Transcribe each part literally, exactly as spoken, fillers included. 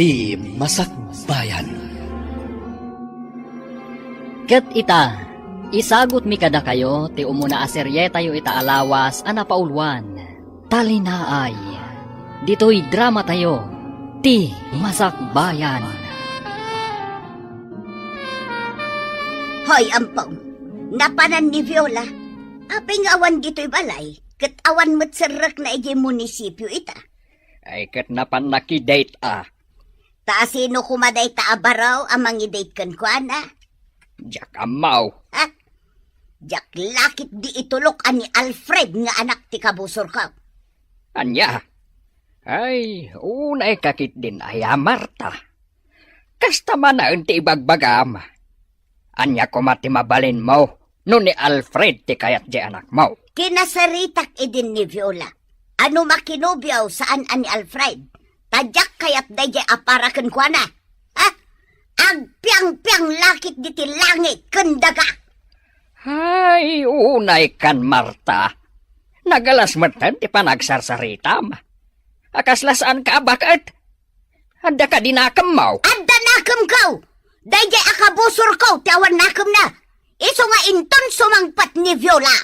Ti Masakbayan. Ket ita, isagutmi kadakayo ti umuna a serietayo ita a lawas a napauluan, Talinaay. Ditoy dramatayo, Ti Masakbayan. Hoy, Ampong, napanan ni Viola. Apay nga awan ditoy balay, ket awan met serrekna idiay munisipio ita. Ay, ket napan nakidate a. Ta asino koma dayta a baro a mangidate kenkuana? Diak ammo. Ha? Diak lakit di itulok a ni Alfred nga anak ti kabusorko. Ania? Ay, unay kakit din aya, Marta. Kasta manaen ti ibagbagam. Ania koma ti mabalinmo no ni Alfred ti kayat diay anakmo? Kinasaritak idin ni Viola. Ano makinubio saan a ni Alfred? Ta diak kayat daydiay a para kenkuana. Ha? Agpiangpiang lakit diti langit ken daga. Ay, unay kan Marta. Nagalas metten ti panagsarsaritam. A kasla saanka a baket? Adda kadi nakemmo? Adda nakemko! Daydiay a kabusorko ti awan nakemna. Isu nga inton sumangpet ni Viola,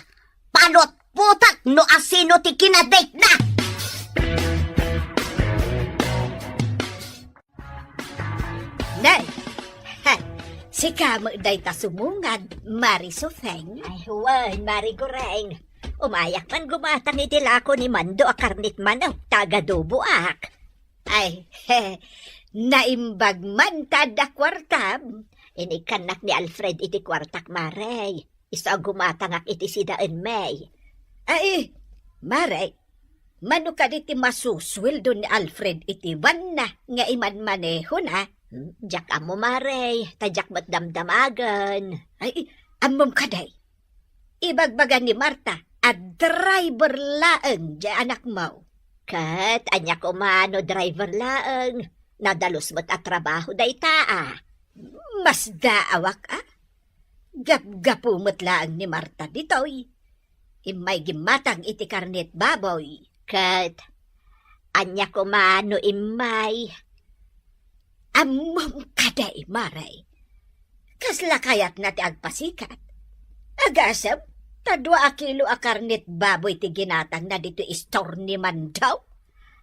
panutputak no asino ti kinadatena. Nay, ha, sika met dayta sumungad, Mari Sufeng? Ay, wen, Mari Goreng. Umayak man gumatang iti lako ni Mando a karnit manok, ta agadoboak. Ay, he, naimbag man ta adda kuartam. Inikkannak ni Alfred iti kuartak, Mare. Isu a gumatangak iti sidaenmi. Ay, Mare, mano kadi ti masusueldo ni Alfred iti banna nga imanmanehona? Hmm, diak ammo, Mare, ta diak met damdamagen. Ay, ammom kadi? Ibagbaga ni Marta a driver laeng diay anakmo. Ket ania koma no driver laeng? Nadalus met a trabaho dayta a. Masdaawak a. Gapgapu met laeng ni Marta ditoy. Immay gimmatang iti karnit baboy. Ket ania koma no immay? Ammom kadi, Mare. Kasla kayatna ti agpasikat? Agasem, ta dua a kilo a karnit baboy ti ginatangna ditoy istor ni Mando.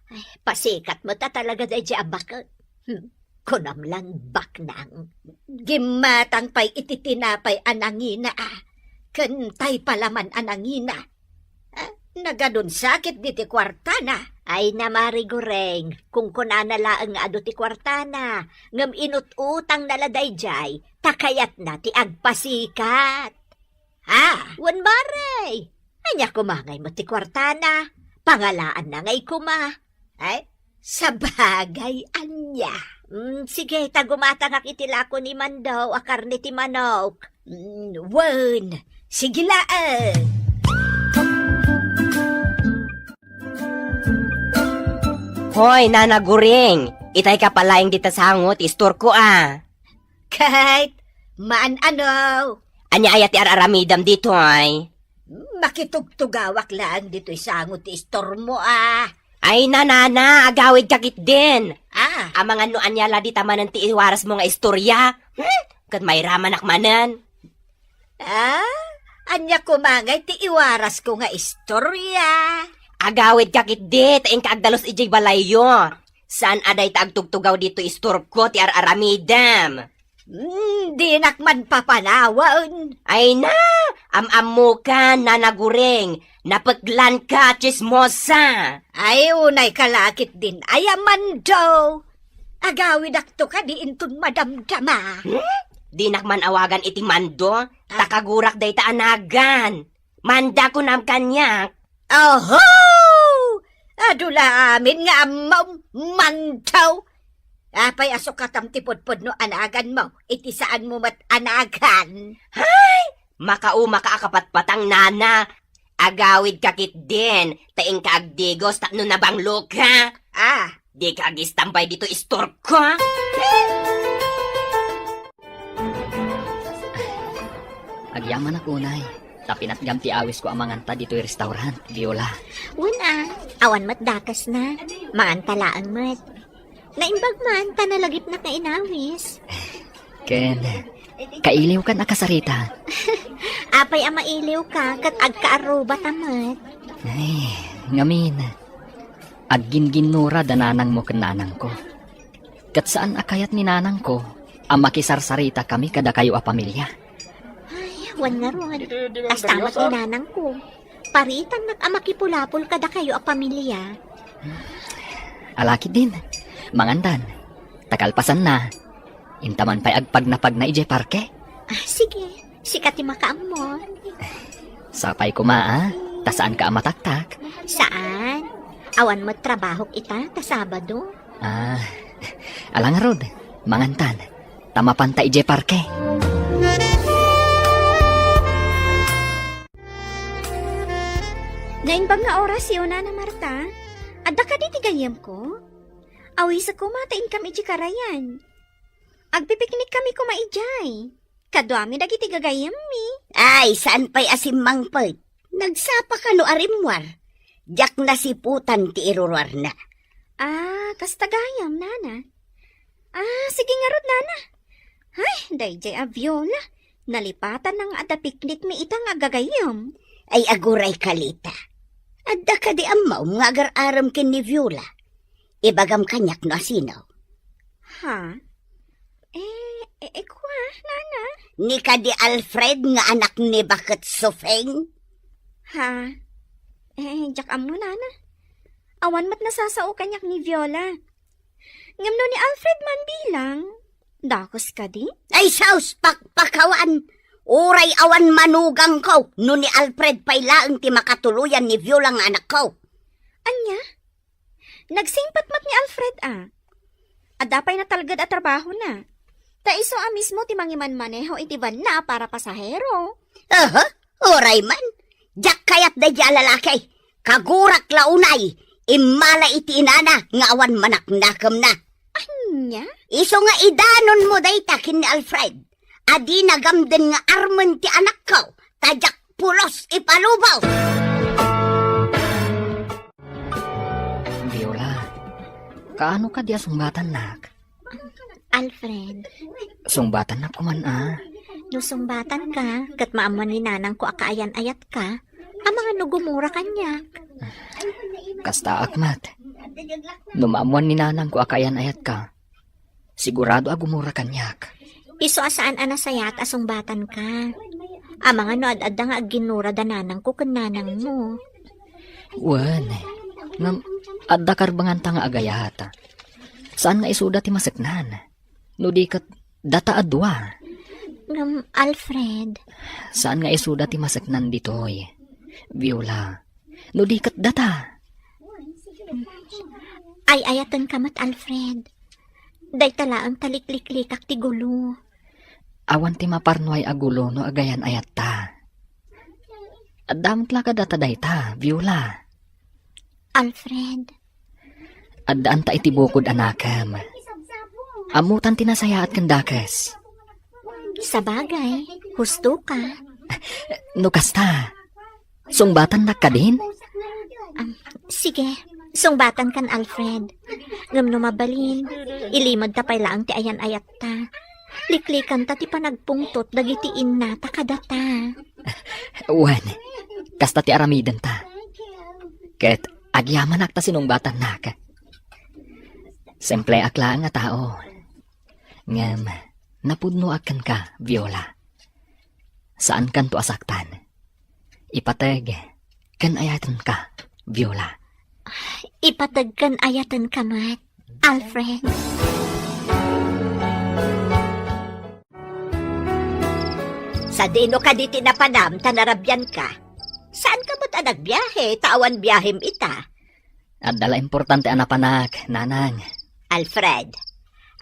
Ay, pasikat met a talaga daydiay a baket. Hmm, kunam lang baknang. Gimmatang pay iti tinapay a nangina a, ken tay palaman a nangina. Ah, nagadun sakit diti kuartana. Ay na, Mari Goreng, kunkunana laeng nga adu ti kuartana, ngem inut-utangna la daydiay, ta kayatna ti agpasikat. Ah! Wen, Mare! Ania koma ngay met ti kuartana? Pangalaanna ngay koma. Ay, sabagay, ania? Mm, sige, ta gumatangak iti lako ni Mando a karne ti manok. Mm, wen, sige laeng. Hoy, Nana Guring, itay ka palaeng dita sango ti istorko a. Ket, maan ano? Ania aya ti ar-aramidem ditoy? Makitugtugawak laeng ditoy sango ti istormo a. Ay, nanana, agawidka ketdin. Ah. Amangan no ania la dita manen ti iwarasmo nga istoria. Hmm? Ket mairamanak manen. Ah? Ania koma ngay ti iwarasko nga istoria? Agawidka ketdi, ta inka agdalus idiay balayyo. Saan a dayta agtugtugaw ditoy istorko ti ar-aramidem. Hmm, dinak man papanawan. Ay na, am-ammokan, Nana Guring, napeklanka, tsismosa. Ay, unay ka la ketdin, ay a Mando. Agawidakto kadi inton madamdama. Hmm? Dinak man awagan iti Mando, ta kagurak dayta a nagan. Manda kunam kaniak. Oho! Adu la amin nga ammom, Mando! Apay a sukatam ti pudpudno a naganmo, iti saanmo met a nagan? Hay! Makaumaka a kapatpatang, nana. Agawidka ketdin, ta inka agdigos tapno nabangloka. Ah, dika agistambay ditoy istorko. Agyamanak unay, ta pinatgam ti awisko a manganta ditoy restaurant, Viola. Wen a, awan met dakesna. Manganta laeng met. Naimbag man, ta nalagipnak nga inawis. Ken, kailiwkan a kasarita. Apay a mailiwka, ket agkaarrubatam met. Ay, ngamin, aggingginnura da nanangmo ken nanangko. Ket saan a kayat ni nanangko a makisarsarita kami kadakayo a pamilya. Ay, wen ngarud. Kasta met ni nanangko. Paritannak a makipulapol kadakayo a pamilya. Ala ketdin, mangandan. Ta kalpasanna, inta man pay agpagnapagna idiay parke. Ah, sige. Sika ti makaammo. Sapay koma, a, ta saanka a mataktak. Saan? Awan met trabahok ita ta Sabado. Ah, ala ngarud, mangantan. Ta mapanta idiay parke. Naimbag nga oras, Nana Marta. Adda kadi ti gayyemko? Awisekko ta inkam idiay karayan. Agpipiknik kami koma idiay. Kaduami dagiti gagayyemmi. Ay, saan pay a simmangpet? Nagsapa kano a rimmuar? Diak nasiputan ti iruruarna. Ah, kasta gayam, Nana. Ah, sige ngarud, Nana. Ay, daydiay a Viola. Nalipatanna nga adda piknikmi ita nga gagayyem. Ay, aguray kalita. Adda kadi ammom nga agar-arem ken ni Viola? Ibagam kaniak no asino. Ha? Eh, eh, eh, kua, Nana? Ni kadi Alfred nga anak ni Baket Sufeng? Ha? Eh, diak ammo, Nana. Awan met nasasao kaniak ni Viola. Ngem no ni Alfred man bilang, dakes kadi? Ay, sus, pakpakawan! Uray awan manugangko no ni Alfred pay laeng ti makatuloyan ni Viola nga anakko. Ania? Nagsingpet met ni Alfred a. Adda pay natalged a trabahona. Ta isu a mismo ti mangimanmaneho iti vanna a para pasahero. Aha, uray man. Diak kayat daydiay a lalaki. Kagurak la unay, immala iti inana nga awan manaknakemna. Ania? Isu nga idanonmo dayta ken ni Alfred. A dina gamden nga armen ti anakko, ta diak pulos ipalubo. Viola, kaano kadi a sungbatannak? Alfred. Sungbatannak koman a. No sungbatanka, ket maammuan ni nanangko a kaayan-ayatka, amangan no gumura kaniak. Kastaak met. No maammuan ni nanangko a kaayan-ayatka, sigurado a gumura kaniak. Isu a saan a nasayaat a sungbatanka. Amangan no ad-adda nga agginnura da nanangko ken nanangmo. Wen, ngem adda karbenganta nga agayat. Saan nga isuda ti maseknan. No di ket data a dua. Ngem, Alfred. Saan nga isuda ti maseknan ditoy, Viola. No di ket data. Ay-ayatenka met, Alfred. Dayta laeng ta likliklikak ti gulo. Awan ti maparnuay a gulo no agayan-ayatta. Adda met la kadata dayta, Viola. Alfred. Addaan ta iti bukod a nakem. Ammotan ti nasayaat ken dakes. Sabagay, husto ka. No kasta, sungbatannak kadin? Am, sige, sungbatankan, Alfred. Ngem no mabalin, ilimedta pay laeng ti ayan-ayatta. Liklikanta ti panagpungtot dagiti innata kadata. Wen, kasta ti aramidenta. Ket agyamanak ta sinungbatannak. Simpleak laeng a tao. Ngem napudnoak kenka, Viola. Saankanto a saktan. Ipateg ken ayatenka, Viola. Ipateg ken ayatenka met, Alfred. Sadino kadi ti napanam ta narabianka? Saanka met a nagbiahe ta awan biahem ita? Adda la importante a napanak, nanang. Alfred,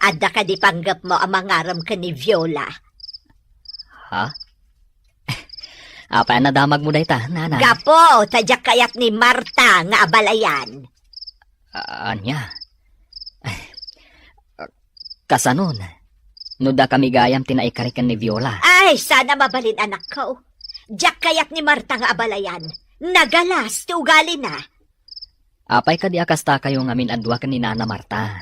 adda kadi panggepmo a mangarem ken ni Viola? Ha? Apay a nadamagmo dayta, nanang? Gapu ta diak kayat ni Marta nga abalayan. A-, ania? Kasanon? No dakami gayam ti naikari ken ni Viola? Ay, sana mabalin, anakko. Diak kayat ni Marta nga abalayan. Nagalas ti ugalina. Apay kadi a kastakayo ngamin a dua ken ni Nana Marta?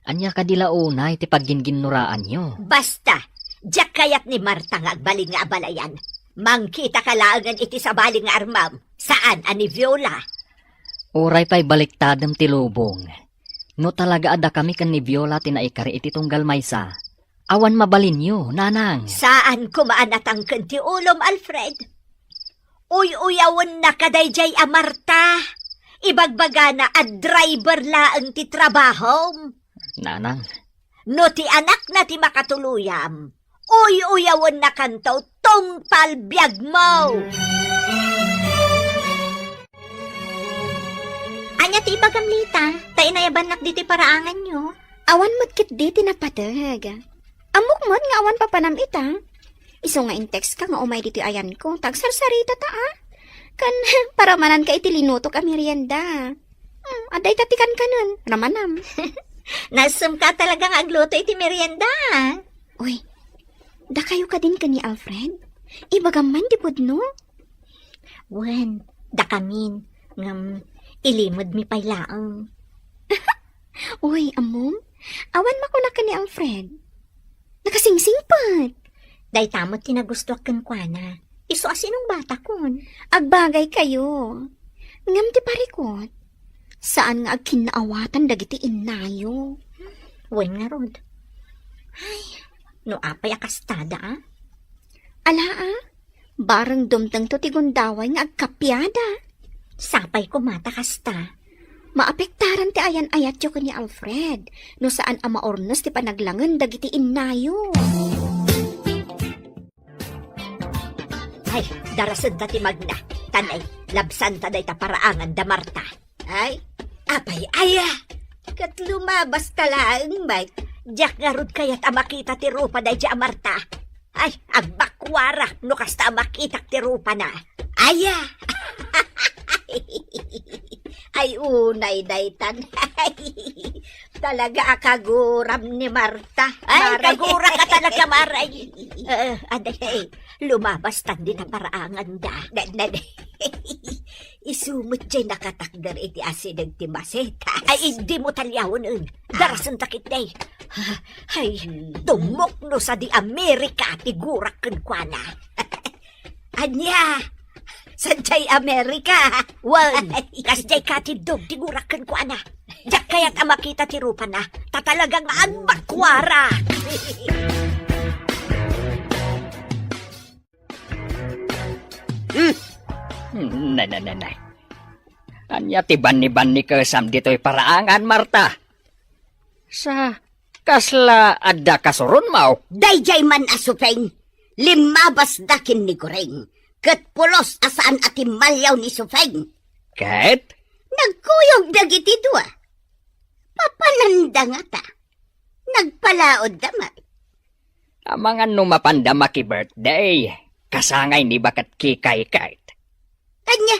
Ania kadi la unay ti pagginginnoraanyo? Basta, diak kayat ni Marta nga agbalin nga abalayan. Mangkitaka laengen iti sabali nga armam, saan a ni Viola. Uray pay baliktadem ti lubong. No talaga a dakami ken ni Viola ti naikari iti tunggal maysa, awan mabalinyo, nanang. Saan koma a natangken ti ulom, Alfred. Uy-uyawenna kadaydiay a Marta. Ibagbagana a driver laeng ti trabahom. Nanang. No ti anakna ti makatuluyam, uy-uyawennakanto tungpal biagmo. Ania ti ibagam, Lita? Ta inayabannak ditoy paraanganyo. Awan met ketdi ti napateg. Ammok met nga awan papanam ita. Isu nga in-text ka nga umay ditoy ayanko, ta agsarsarita ta, a. Ken paramananka iti linutok a merienda. Hmm, adda ita ti kankanen, ramanam. Nasemka talaga nga agluto iti merienda. Uy, dakayo kadin ken ni Alfred? Ibagam man ti pudno? Wen, dakamin, ngem ilimedmi pay laeng. Uy, ammom, awan makunak ken ni Alfred. Nakasingsingpet. Dayta met ti nagustuak kenkuana. Isu a sinungbatakon. Agbagaykayo. Ngem ti parikut, saan nga agkinnaawatan dagiti innayo. Wen ngarud. Ay, no apay a kastada, a? Ala, a? Bareng dumtengto ti gundaway nga agkapiada. Sapay koma ta kasta. Maapektaran ti ayan-ayatyo ken ni Alfred no saan a maurnos ti panaglangen dagiti innayo. Ay, darasenta ti magna. Tan ay, labsanta dayta paraangan da Marta. Ay, apay aya? Ket lumabasta laeng met. Diak ngarud kayat a makita ti rupa daydiay a Marta. Ay, agbakuarak no kasta a makitak ti rupana. Aya! Ay, unay daytan. Talaga a kaguram ni Marta. Ay, Maray. Kagurak ka talaga, Maray. Eh, aday, eh, lumabastan dita paraanganda. Na, na, Isu met diay nakatakder iti asideg ti masetas. Ay, idi mo taliawen, en. Ah. Darasenta ketdi. Ay, hmm. Tumukno sadi Amerika ti gurak kenkuana. Ania? Sadiay Amerika? Wen, kasdiay katiddog ti gurak kenkuana. Diak kayat a makita ti rupana, ta talaga nga agbakuarak. Hmm. Nay, nay, nay, nay. Ania ti banni-bannikesam ditoy paraangan, Marta? Sa kasla adda kasuronmo? Daydiay man a Supeng, limmabasda ken ni Goreng, ket pulos a saan a timmaliaw ni Supeng. Ket? Nagkuyog dagiti dua. Papananda ngata. Nagpalaodda met. Amangan no mapanda maki-birthday, kasangay ni baket Kikay ket. Ania?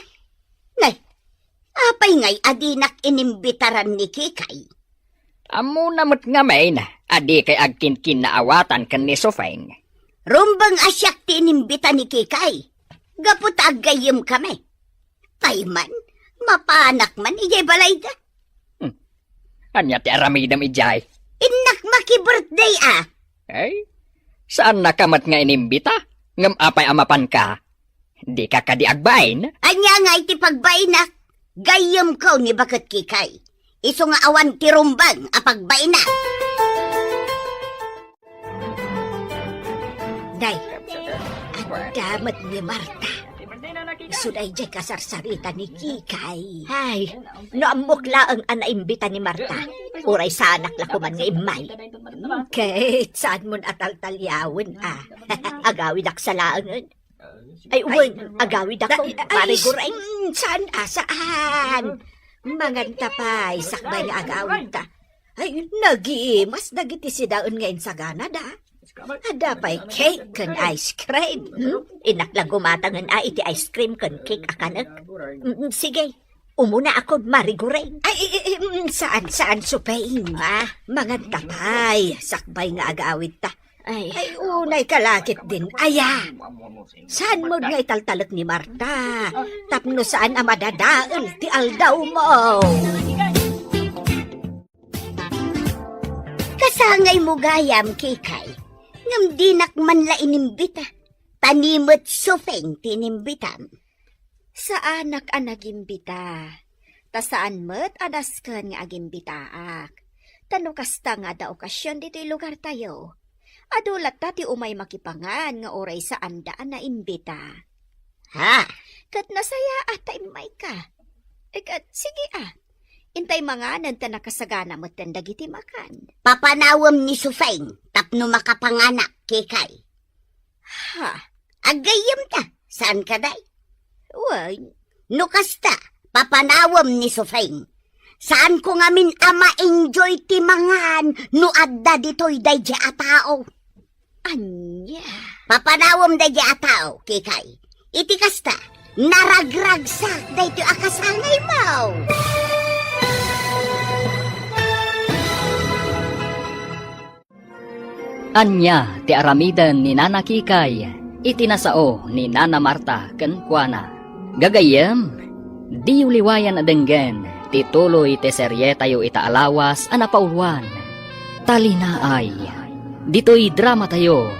Nay, apay ngay a dinak inimbitaran ni Kikay? Ammona met ngamin a dikay agkinkinnaawatan ken ni Sofeng. Rumbeng a siak ti inimbita ni Kikay, gapu ta aggayyemkami. Pay man, mapanak man idiay balayda. Hmm. Ania ti aramidem idiay? Innak maki-birthday, a. Ay, saannaka met nga inimbita? Ngem apay a mapanka? Dika kadi agbain? Ania ngay ti pagbainak? Gayyemko ni baket Kikay. Isu nga awan ti rumbeng a pagbainak. Nay, adda met ni Marta. Isu daydiay kasarsarita ni Kikay. Ay, no ammok laeng a naimbita ni Marta, uray saanak la koman nga immay. Ket saanmon a taltaliawen, a. Agawidak sa laengen. Ay, wen, agawidakon, Mare Goreng. Mm, saan, a, saan? Manganta pay, sakbay nga agawidta. Ay, nagimas dagiti sidaen nga insaganada. Adda pay cake ken ice cream. Hmm? Innak la gumatangen a iti ice cream ken cake a kanek. Mm, sige, umunaakon, Mare Goreng. Ay, i, i, i, mm, saan, saan, Supeng? Ah, manganta pay, sakbay nga agawidta. Ay. Ay, unay ka la ketdin, aya. Saan met nga italtalek ni Marta? Tapno saan a madadael ti aldawmo. Angaymo gayam, Kikay, ngem dinak man la inimbita. Ta ni met Sufeng ti inimbitam. Saanak a nagimbita, ta saan met a dasken nga agimbitaak. Ta no kasta nga adda okasion ditoy lugartayo, adu latta ti umay makipangan nga uray saanda a naimbita. Ha? Ket nasayaat ta immayka. E ket, sige a. Intay manganen ta nakasagana metten dagiti makan. Papanawem ni Sufeng tapno makapanganak, Kikay. Ha? Aggayyemta, saan kadi? Wen. No kasta, papanawem ni Sufeng. Saanko ngamin a ma-enjoy ti mangan no adda ditoy daydi a tao. Ania? Papanawem daydi a tao, Kikay. Iti kasta, naragragsak daytoy a kasangaymo. Ania ti aramiden ni Nana Kikay iti nasao ni Nana Marta kenkuana? Gagayyem, diyo liwayan a denggen ti tuloy ti serietayo ita a lawas a napauluan, Talinaay. Ditoy dramatayo,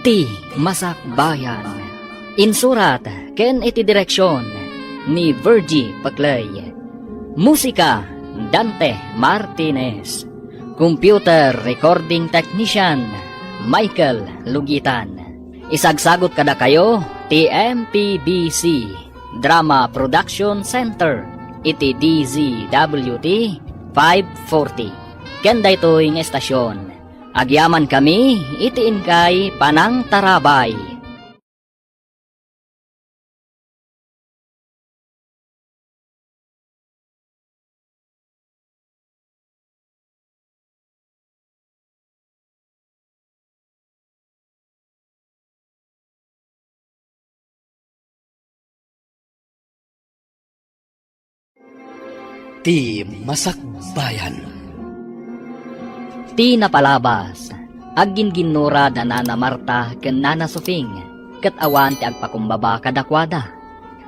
Ti Masakbayan. Insurat ken iti direksion ni Virgie Paclay. Musika, Dante Martinez. Computer Recording Technician, Michael Lugitan. Isagsagut kadakayo ti M P B C Drama Production Center iti D Z W T five forty. Ken daytoy nga estasion, agyamankami iti inkay panangtarabay. Ti Masakbayan. Ti napalabas, agginginnura da Nana Marta ken Nana Sufing, ket awan ti agpakumbaba kadakuada.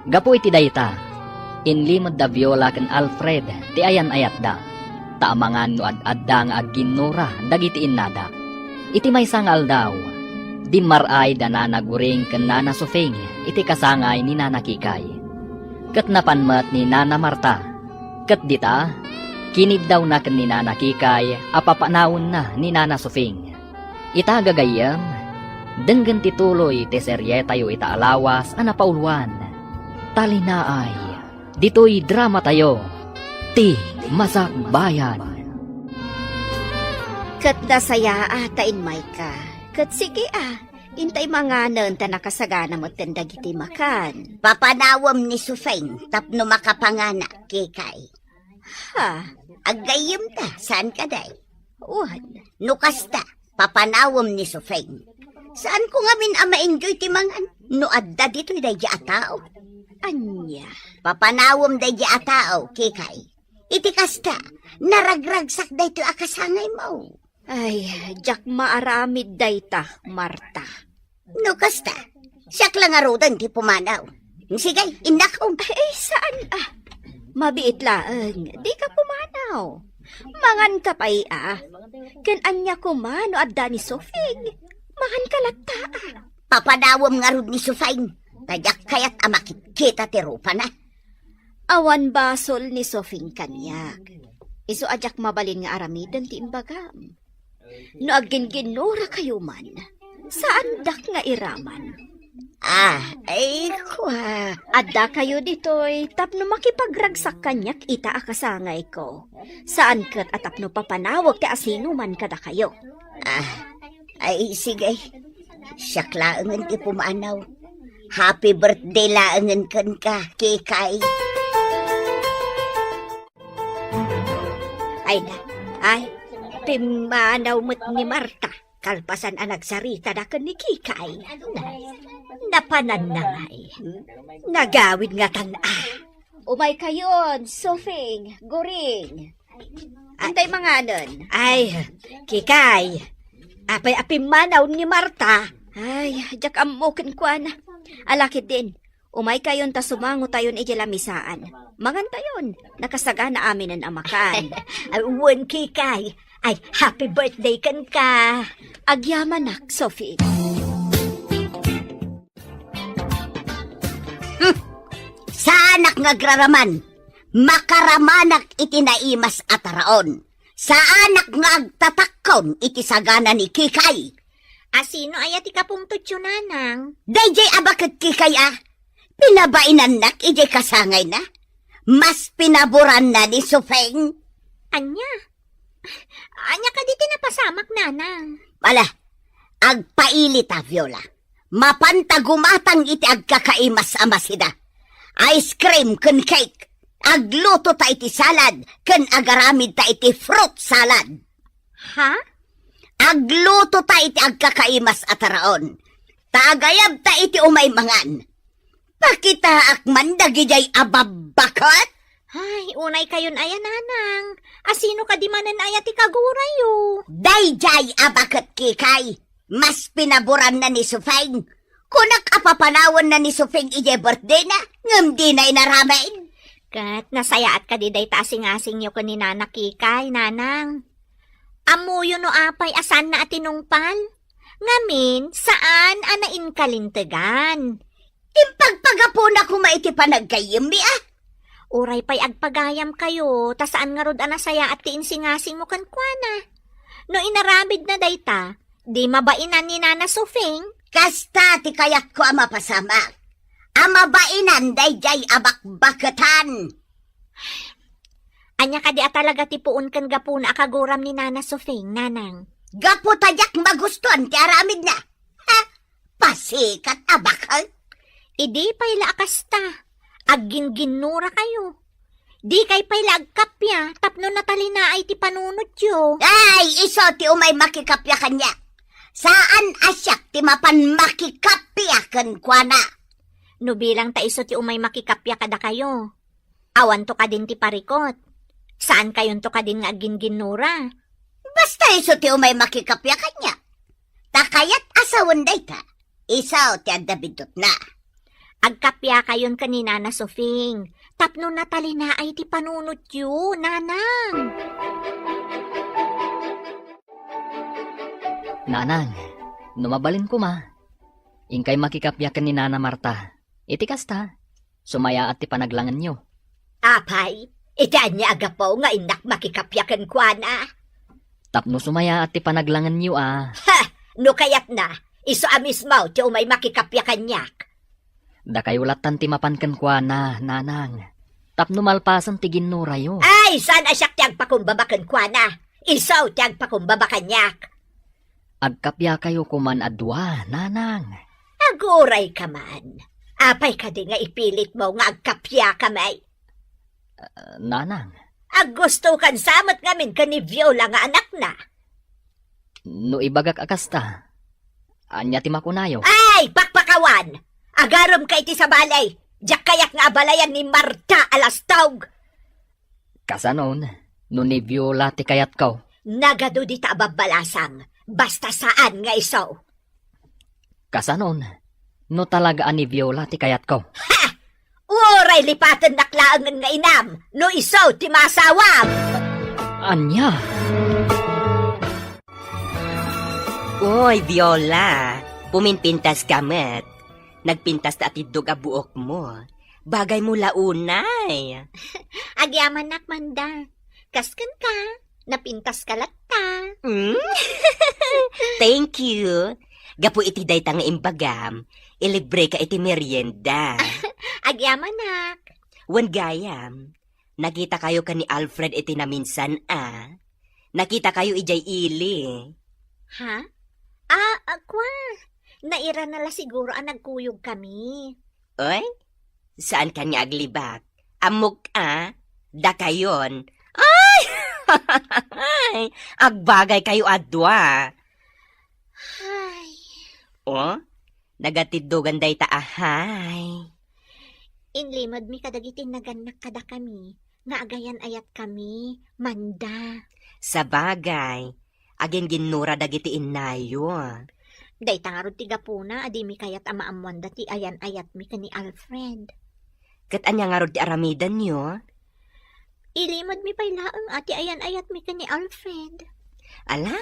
Gapu iti dayta, inlimed da Viola ken Alfred ti ayan-ayatda, ta amangan no ad-adda nga agginnura dagiti innada. Iti maysa nga aldaw, dimmar-ay da Nana Guring ken Nana Sufing iti kasangay ni Nana Kikay. Ket napan met ni Nana Marta. Ket dita, kiniddawna ken ni Nana Kikay a papanawenna ni Nana Sufing. Ita gagayyem, denggen ti tuloy ti serietayo ita a lawas a napauluan. Talinaay, ditoy dramatayo, Ti Masakbayan. Ket nasayaat ta immayka. Ket sige a, intay manganen ta nakasagana metten dagiti makan. Papanawem ni Sufeng tapno makapanganak, Kikay. Ha? Aggayyemta, saan kadi? Wen. No kasta, papanawem ni Sufeng. Saanko ngamin a ma-enjoy ti mangan no adda ditoy daydi a tao? Ania? Papanawem daydi a tao, Kikay. Iti kasta, naragragsak daytoy a kasangaymo. Ay, diak maaramid dayta, Marta. No kasta, siak la ngaruden ti pumanaw. Sige, innak, um. Ay, saan a? Mabiit laeng, dika pumanaw. Manganka pay a. Ken ania koma no adda ni Sufing? Manganka latta a. Papanawem ngarud ni Sufing, ta diak kayat a makitkita ti rupana. Awan basol ni Sufing kaniak. Isu a diak mabalin nga aramiden ti imbagam. No agginginnurakayo man, saandak nga iraman. Ah, ay, kua. Addakayo ditoy tapno makipagragsak kaniak ita a kasangayko. Saan ket a tapno papanawek ti asinoman kadakayo. Ah, ay, sige. Siak laengen ti pumanaw. Happy birthday laengen kenka, Kikay. Ay na, ay, pimmanaw met ni Marta, kalpasan a nagsaritada ken ni Kikay. Napananna ngay. Nagawid ngatan a. Umaykayon, Sufing, Guring. Intay manganen. Ay, Kikay, apay a pimmanaw ni Marta? Ay, diak ammo kenkuana. Ala ketdin, umaykayon ta sumangotayon idiay lamisaan. Mangantayon, nakasagana aminen a makan. Ay, wen, Kikay, Ay, happy birthday kenka. Agyamanak, Sophie. Hmm. Saanak nga agraraman. Makaramanak iti naimas a taraon. Saanak nga agtatakkon iti sagana ni Kikay. Asino aya ti kapungtotyo, Nanang? Daydiay a baket, Kikay, a. Pinabainannak idiay kasangayna. Mas pinaboranna ni Sofeng. Ania? Ania kadi ti napasamak, Nanang? Ala, agpaili ta, Viola. Mapanta gumatang iti agkakaimas a masida. Ice cream ken cake. Agluto ta iti salad ken agaramid ta iti fruit salad. Ha? Agluto ta iti agkakaimas a taraon. Ta agayab ta iti umay mangan. Pakitaak man dagidiay a babbaket. Ay, unay kayon aya, Nanang. Asino kadi manen aya ti kagurayo? Daydiay a baket, Kikay. Mas pinaboranna ni Sofeng. Kunak a papanawanna ni Sofeng idiay birthdayna, ngem dina inaramid. Ket nasayaat kadi dayta a singasingyo ken ni Nana Kikay, Nanang. Ammoyo no apay a saanna a tinungpal? Ngamin, saan a nainkalintegan. Impagpagapuna koma iti panaggayyemmi, a. Uray pay agpagayamkayo, ta saan ngarud a nasayaat ti insingasingmo kenkuana. No inaramidna dayta, di mabainan ni Nana Sofing? Kasta ti kayatko a mapasamak. A mabainan daydiay a bakbaketan. Ania kadi a talaga ti puon ken gapuna a kaguram ni Nana Sofing, Nanang? Gapu ta diak magustuan ti aramidna. Ha? Pasikat a bakal? Idi pay la a kasta, aggingginnurakayo. Dikay pay la agkappia tapno natalinaay ti panunotyo. Ay, isu ti umay makikappia kaniak. Saan a siak ti mapan makikappia kenkuana. No bilang ta isu ti umay makikappia kadakayo, awanto kadin ti parikot. Saankayonto kadin nga aggingginnura. Basta isu ti umay makikappia kaniak. Ta kayat a sawen dayta, isu ti adda biddutna. Agkappiakayon ken ni Nana Sofing, tapno natalinaay ti panunotyo, Nanang. Nanang, no mabalin koma, inkay makikappia ken ni Nana Marta. Iti kasta, sumayaat ti panaglangenyo. Apay, iti ania a gapu nga innak makikappia kenkuana? Tapno sumayaat ti panaglangenyo a. Ha! No kayatna, isu a mismo ti umay makikappia kaniak. Dakayo lattan ti mapan kenkuana, Nanang. Tapno malpasen ti ginnurayo. Ay, saan a siak ti agpakumbaba kenkuana? Isu ti agpakumbaba kaniak. Agkappiakayo koman a dua, Nanang. Agurayka man. Apay kadi nga ipilitmo nga agkappiakami? Ah, Nanang. Aggustokan sa met ngamin ken ni Viola nga anakna. No ibagak a kasta, ania ti makunayo? Ay, pakpakawan! Agaremka iti sabali! Diak kayat nga abalayan ni Marta a lastog! Kasanon, no ni Viola ti kayatko? Nagadu dita a babbalasang, basta saan nga isu. Kasanon, no talaga a ni Viola ti kayatko? Ha! Uray lipatennak laengen nga inam, no isu ti maasawam! Ania? Uy, Viola, puminpintas ka met. Nagpintas ta atiddog a buokmo. Bagaymo la unay. Agyamanak, Manda. Kas kenka, napintas ka latta. Mm? Thank you. Gapu iti dayta nga imbagam, ilibre ka iti merienda. Agyamanak. Wen gayam, nakitakayo ken ni Alfred iti naminsan a. Nakitakayo idiay ili. Ha? Ah, ah, kwa. Nairana la siguro a nagkuyogkami. Oy, saan kan nga aglibak? Ammok a, dakayon. Ay! Agbagay kayo a dua. Ay. Oh? Nagatiddogan dayta a hay. Inlimedmi kadagiti nagannak kadakami nga agayan-ayatkami, Manda. Sabagay, agingginnura dagiti innayo. Dayta ngarud ti gapuna a dimi kayat a maammoanda ti ayan-ayatmi ken ni Alfred. Ket ania ngarud ti aramidenyo? Ilimedmi pay laeng a ti ayan-ayatmi ken ni Alfred. Ala,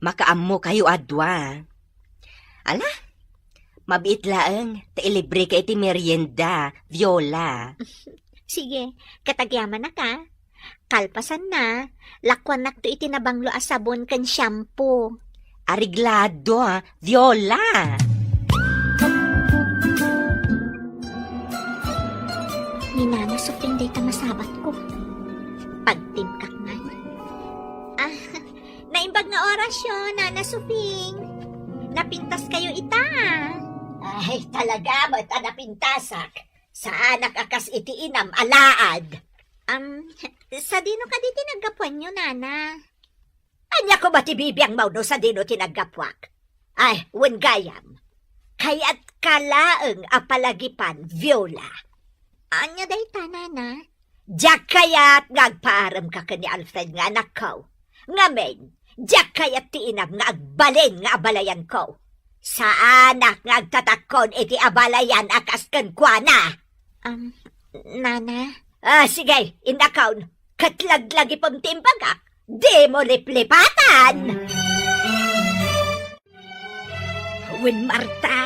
makaammokayo a dua. Ala, mabiit laeng ta ilibreka iti merienda, Viola. Sige, ket agyamanak a. Kalpasanna, lakuannakto iti nabanglo a sabon ken shampoo. Areglado, a, Viola! Ni Nana Sofing dayta masabatko. Pagtimkak man. Ah, naimbag nga orasyo, Nana Sofing. Napintaskayo ita. Ay, talaga met a napintasak. Saanak a kas iti inam a laad. Am, sadino kadi ti naggapuanyo, Nana? Ania koma ti bibiangmo no sadino ti naggapuak? Ay, wen gayam. Kayatka laeng a palagipan, Viola. Ania dayta, Nana? Diak kayat nga agpaaremka ken ni Alfred nga anakko. Ngamin, diak kayat ti inam nga agbalin nga abalayanko. Saanak nga agtatakkon iti abalayan a kas kenkuana. Am, Nana? Ah, sige, innakon. Ket laglagipem ti imbagak. Dimo liplipatan! Wen, Marta,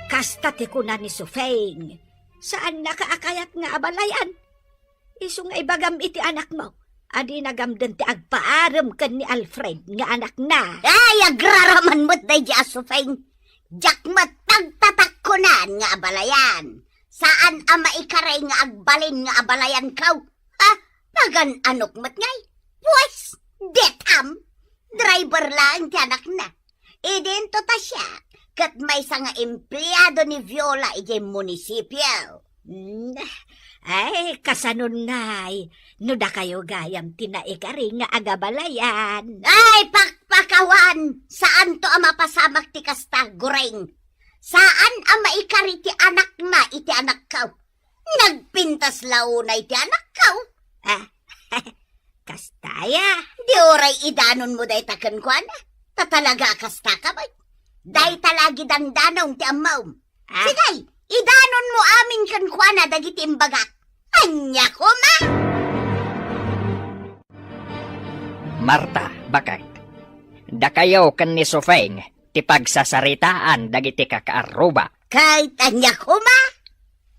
kasta ti kuna ni Sofeng. Saannaka a kayat nga abalayan. Isu nga ibagam iti anakmo a dina gamden ti agpaarem ken ni Alfred nga anakna. Ay, agraraman met daydi a Sofeng. Diak met pagtatakkonan nga abalayan. Saan a maikari nga agbalin nga abalayanko. Ha? Pagan-anok met ngay? Pues, detam. Driver laeng ti anakna. Idinto ta siak, ket maysa nga empleado ni Viola idiay munisipio. Hmm. Ay, kasanonay, no dakayo gayam ti naikari nga agabalayan. Ay, pakpakawan! Saanto a mapasamak ti kasta, Goreng. Saan a maikari ti anakna iti anakko. Nagpintas la unay ti anakko. Ah, kasta aya. Di uray idanonmo dayta kenkuana. Ta talaga a kasta ka met. Dayta la agidandanom ti ammom. Ah. Sige, idanonmo amin kenkuana dagiti imbagak. Ania koma? Marta, baket. Dakayo ken ni Sofeng ti pagsasaritaan dagiti kakaarruba. Ket ania koma?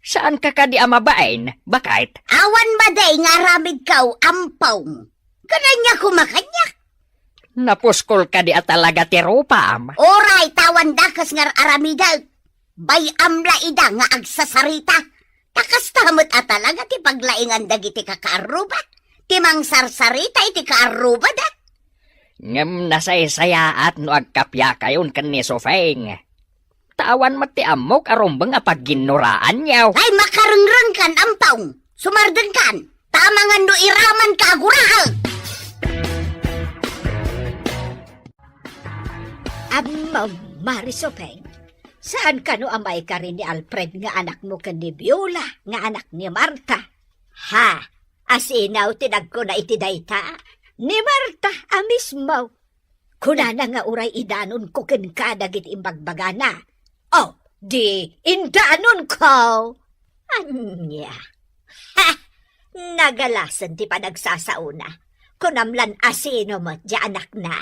Saanka kadi a mabain, baket? Awan madi nga aramidko, Ampong. Ket ania koma kaniak? Napuskol kadi a talaga ti rupam? Uray, ta awan dakes nga aramidek. Bay-am la ida nga agsasarita. Ta kasta met a talaga ti paglaingan dagiti kakaarruba. Ti mangsarsarita iti kaarrubada. Ngem nasaysayaat no agkappakayon ken ni Sofeng. Ta awan met ti ammok a rumbeng a pagginnoraanyo. Ay, makarengrengkan, Ampong! Sumardengkan! Ta amangan no iramanka a guraek! Ammom, Mari Sofeng, saan kano a maikari ni Alfred nga anakmo ken ni Viola nga anak ni Marta? Ha? Asino ti nagkuna iti dayta? Ni Marta a mismo. Kunana nga uray idanonko kenka dagiti imbagbagana. O, di indanonko. Ania? Ha! Nagalasen ti panagsasaona. Kunam lan asino met diay anakna?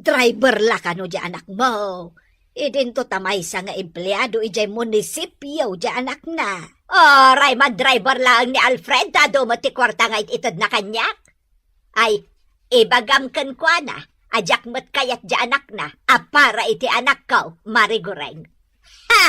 Driver la kano diay anakmo. Idinto ta maysa nga empleado idiay munisipio diay anakna. Uray man driver laeng ni Alfred ta adu met ti kuarta nga it-itedna kaniak. Ay, ibagam kenkuana a diak met kayat diay anakna a para iti anakko, Mari Goreng. Ha!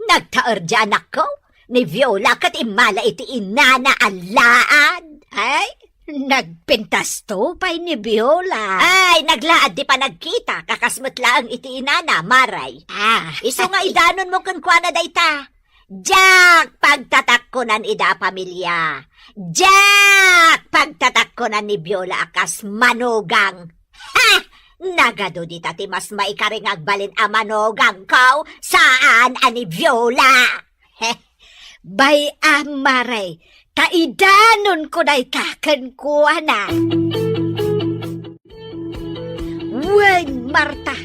Nagtaer diay anakko, ni Viola ket immala iti inana a laad. Ay, nagpintasto pay ni Viola. Ay, naglaad ti panagkita, kakas met laeng iti inana, Mari. Ah. Isu nga idanonmo kenkuana dayta. Diak pagtatakkonan ida a pamilia. Diak pagtatakkonan ni Viola a kas manugang. Ha! Nagadu dita ti mas maikari nga agbalin a manugangko, saan a ni Viola. He, bay-am, Mari, ta idanonko dayta kenkuana. Wen, Marta,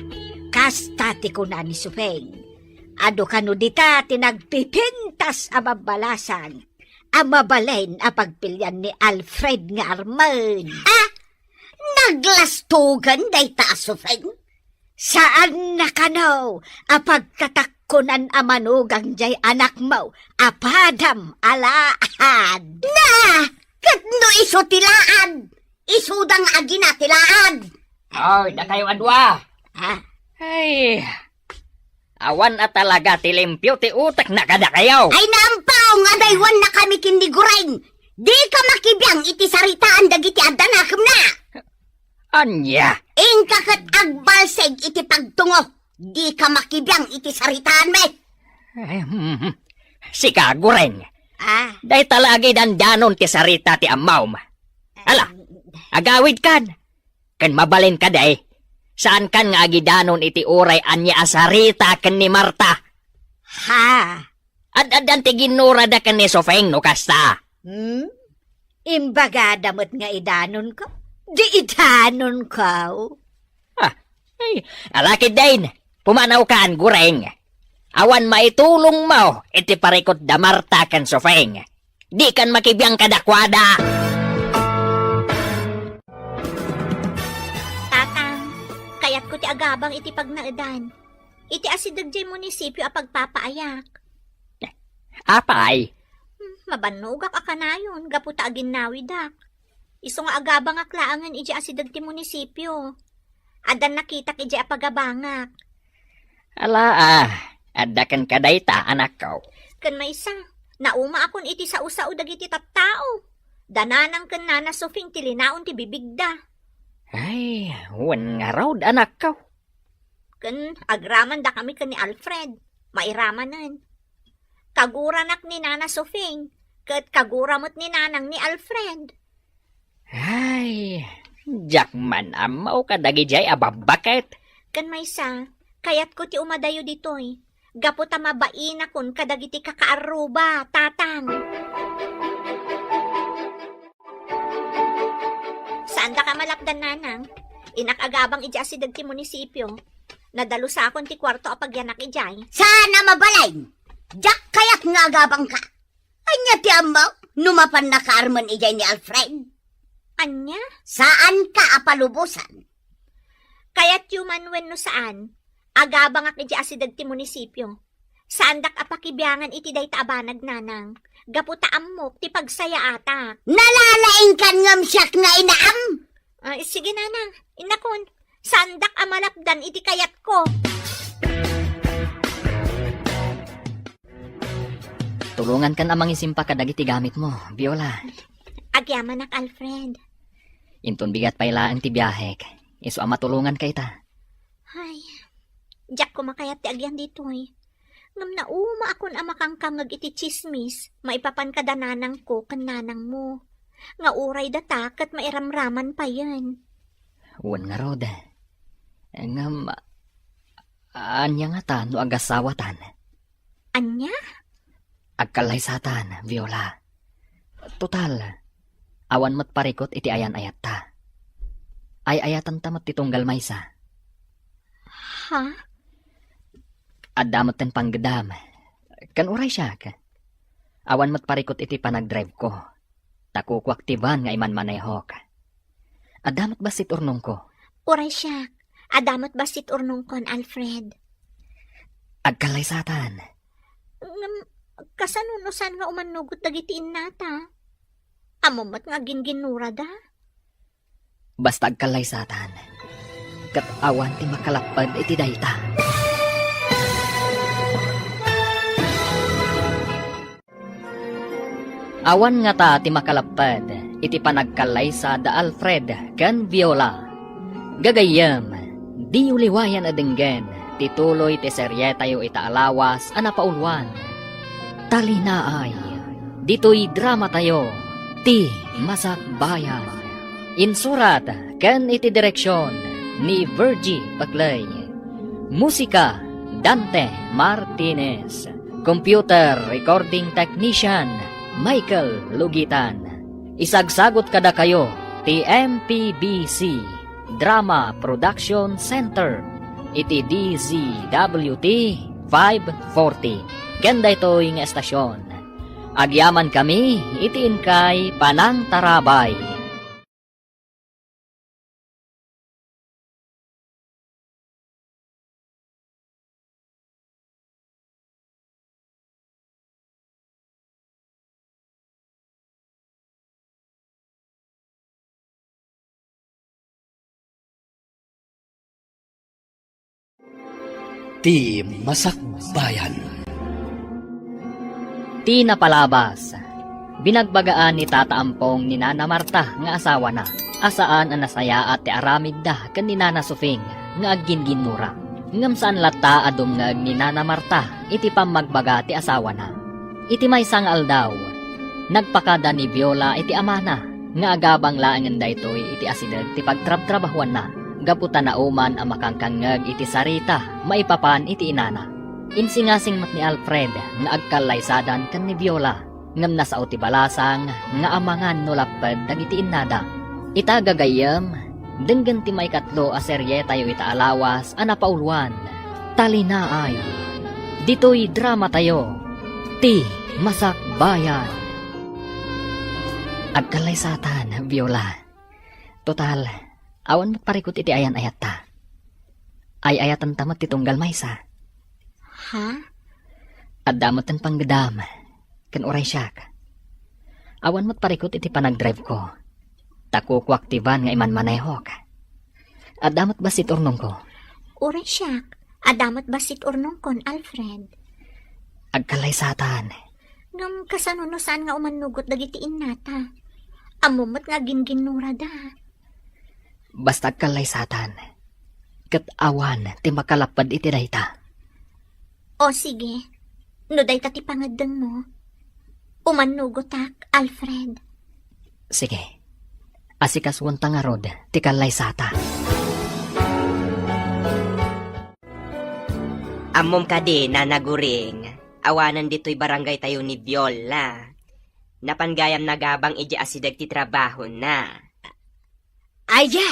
kasta ti kuna ni Sofeng. Adu kano dita ti nagpipintas a babbalasang a mabalin a pagpilian ni Alfred nga armen. Ha? aglastugan dayta a Sofeng? Saanna kano a pagtatakkonan a manugang jay anakmo a padam a laad? Na! Ket no isu ti laad, isuda nga agina ti laad. Oy, dakayo a dua. Ah. Ay, awan a talaga ti limpio ti utekna kadakayo. Ay, naampaw nga adaywannakami ken ni Gureng. Dika makibiang iti saritaan dagiti adda nakemna. Ania? Inka ket agbalsig iti pagtungo. Dika makibiang iti saritaanmi. Ahem. Sika, Gureng. Ah? Dayta la agidandanon ti sarita ti ammom. Ala, agawidkan. Ken mabalin kadi, saankan nga agidanon iti uray ania a sarita ken ni Marta. Ha? Ad-addan ti ginnurada ken ni Sofeng no kasta. Hmm? Imbagada met nga idanonko? Di idanonko. Ah, ay, ala ketdin, pumanawkan, Gureng. Awan maitulongmo iti parikut da Marta ken Sofeng. Dikan makibiang kadakuada. Tatang, kayatko ti agabang iti pagnaedan. Iti asideg jay munisipio a pagpapaayak. Apay? Hmm, mabannogak a kanayon gapu ta aginnawidak. Isu nga agabangak laengen idiay asideg ti munisipio. Addan nakitak idiay a pagabangak. Ala, ah, adda kenka dayta, anakko. Ken maysa, naumaakon iti sao-sao dagiti tattao. Da Nanang ken Nana Sofing ti linaon ti bibigda. Ay, wen ngarud, anakko. Ken agramandakami ken ni Alfred. Mairamanen. Kaguranak ni Nana Sofing, ket kagura met ni Nanang ni Alfred. Ay, diak man ammo kadagidiay a babbaket. Ken maysa, kayatko ti umadayo ditoy, gapu ta mabainakon kadagiti kakaarruba, Tatang. Saandaka a malapdan, Nanang. Innak agabang idiay asideg ti munisipio. Nadalusakon ti kuarto a pagyanak idiay. Saan a mabalin? Diak kayat nga agabangka. Ania ti ammok no mapan nakaarmen idiay ni Alfred? Ania? Saanka a palubosan. Kayatyo man wenno saan, agabangak idiay asideg ti munisipio. Saandak a pakibiangan iti dayta a banag, Nanang, gapu ta ammok ti pagsayaatak. Nalalaingkan ngem siak nga inaam? Ay, sige, Nanang, innakon, saandak a malapdan iti kayatko. Tulongankan a mangisimpa kadagiti gamitmo, Viola. Agyamanak, Alfred. Inton bigat pay laeng ti biahek, isu a matulonganka ita. Ay, diak koma kayat ti agyan ditoy. Ngem naumaakon a makangkangngeg iti tsismis maipapan kada nanangko ken nanangmo, nga uray data ket mairamraman payen. Wen ngarud. Ngem, ania ngata no agasawatan? Ania? Agkallaysatan, Viola. Total, awan met parikut iti ayan-ayatta. Ay-ayatanta met ti tunggal maysa. Ha? Adda metten panggedam. Ken uray siak, awan met parikut iti panagdrive-ko. Ta kukuak ti van nga imanmanehok. Adda met bassit urnongko. Uray siak, adda met bassit urnongkon, Alfred. Agkallaysatan. Ngem, kasano no saan nga umannugot dagiti innata? Ammom met nga agingginnurada? Basta agkallaysatan. Ket awan ti makalapped iti dayta. Awan ngata ti makalapped iti panagkallaysa da Alfred ken Viola. Gagayyem, diyo liwayan a denggen ti tuloy ti serietayo ita a lawas a napauluan. Talinaay, ditoy dramatayo, Ti Masakbayan. Insurat ken iti direksion ni Virgie Paclay. Musika, Dante Martinez. Computer Recording Technician, Michael Lugitan. Isagsagut kadakayo ti M P B C Drama Production Center iti D Z W T five forty. Ken daytoy nga estasion, agyamankami iti inkay panangtarabay. Ti Masakbayan. Ti napalabas, binagbagaan ni Tata Ampong ni Nana Marta nga asawana, a saan a nasayaat ti aramidda ken ni Nana Sufing nga agginginnura. Ngem saan latta a dumngeg ni Nana Marta iti pammagbaga ti asawana. Iti maysa nga aldaw, nagpakada ni Viola iti amana nga agabang laengen daytoy iti asideg ti pagtrabtrabahuanna gapu ta nauman a makangkangngeg iti sarita maipapan iti inana. Insingasing met ni Alfred nga agkallaysadan ken ni Viola, ngem nasao ti balasang nga amangan no lapped dagiti innada. Ita gagayyem, denggen ti maikatlo a serietayo ita a lawas a napauloan, Talinaay. Ditoy dramatayo, Ti Masakbayan. Agkallaysatan, Viola. Total, awan met parikut iti ayan-ayatta. Ay-ayatanta met ti tunggal maysa. Ha? Adda met ti panggedam, ken uray siak. Awan met parikut iti panagdrive ko. Ta kukuak ti van nga imanmanehok. Adda met bassit urnongko. Uray siak, adda met bassit urnongkon, Alfred. Agkallaysatan. Ngem kasano no saan nga umannugot dagiti innata? Ammom met nga agginginnurada. Basta agkallaysatan. Ket awan ti makalapped iti dayta. O sige, no dayta ti pangeddengmo, umannugotak, Alfred. Sige. Asikasuonta ngarud ti kallaysata. Ammom kadi, Nana Guring, awanen ditoy barangaytayo ni Viola. Napan gayam nagabang idiay asideg ti trabahona. Aya!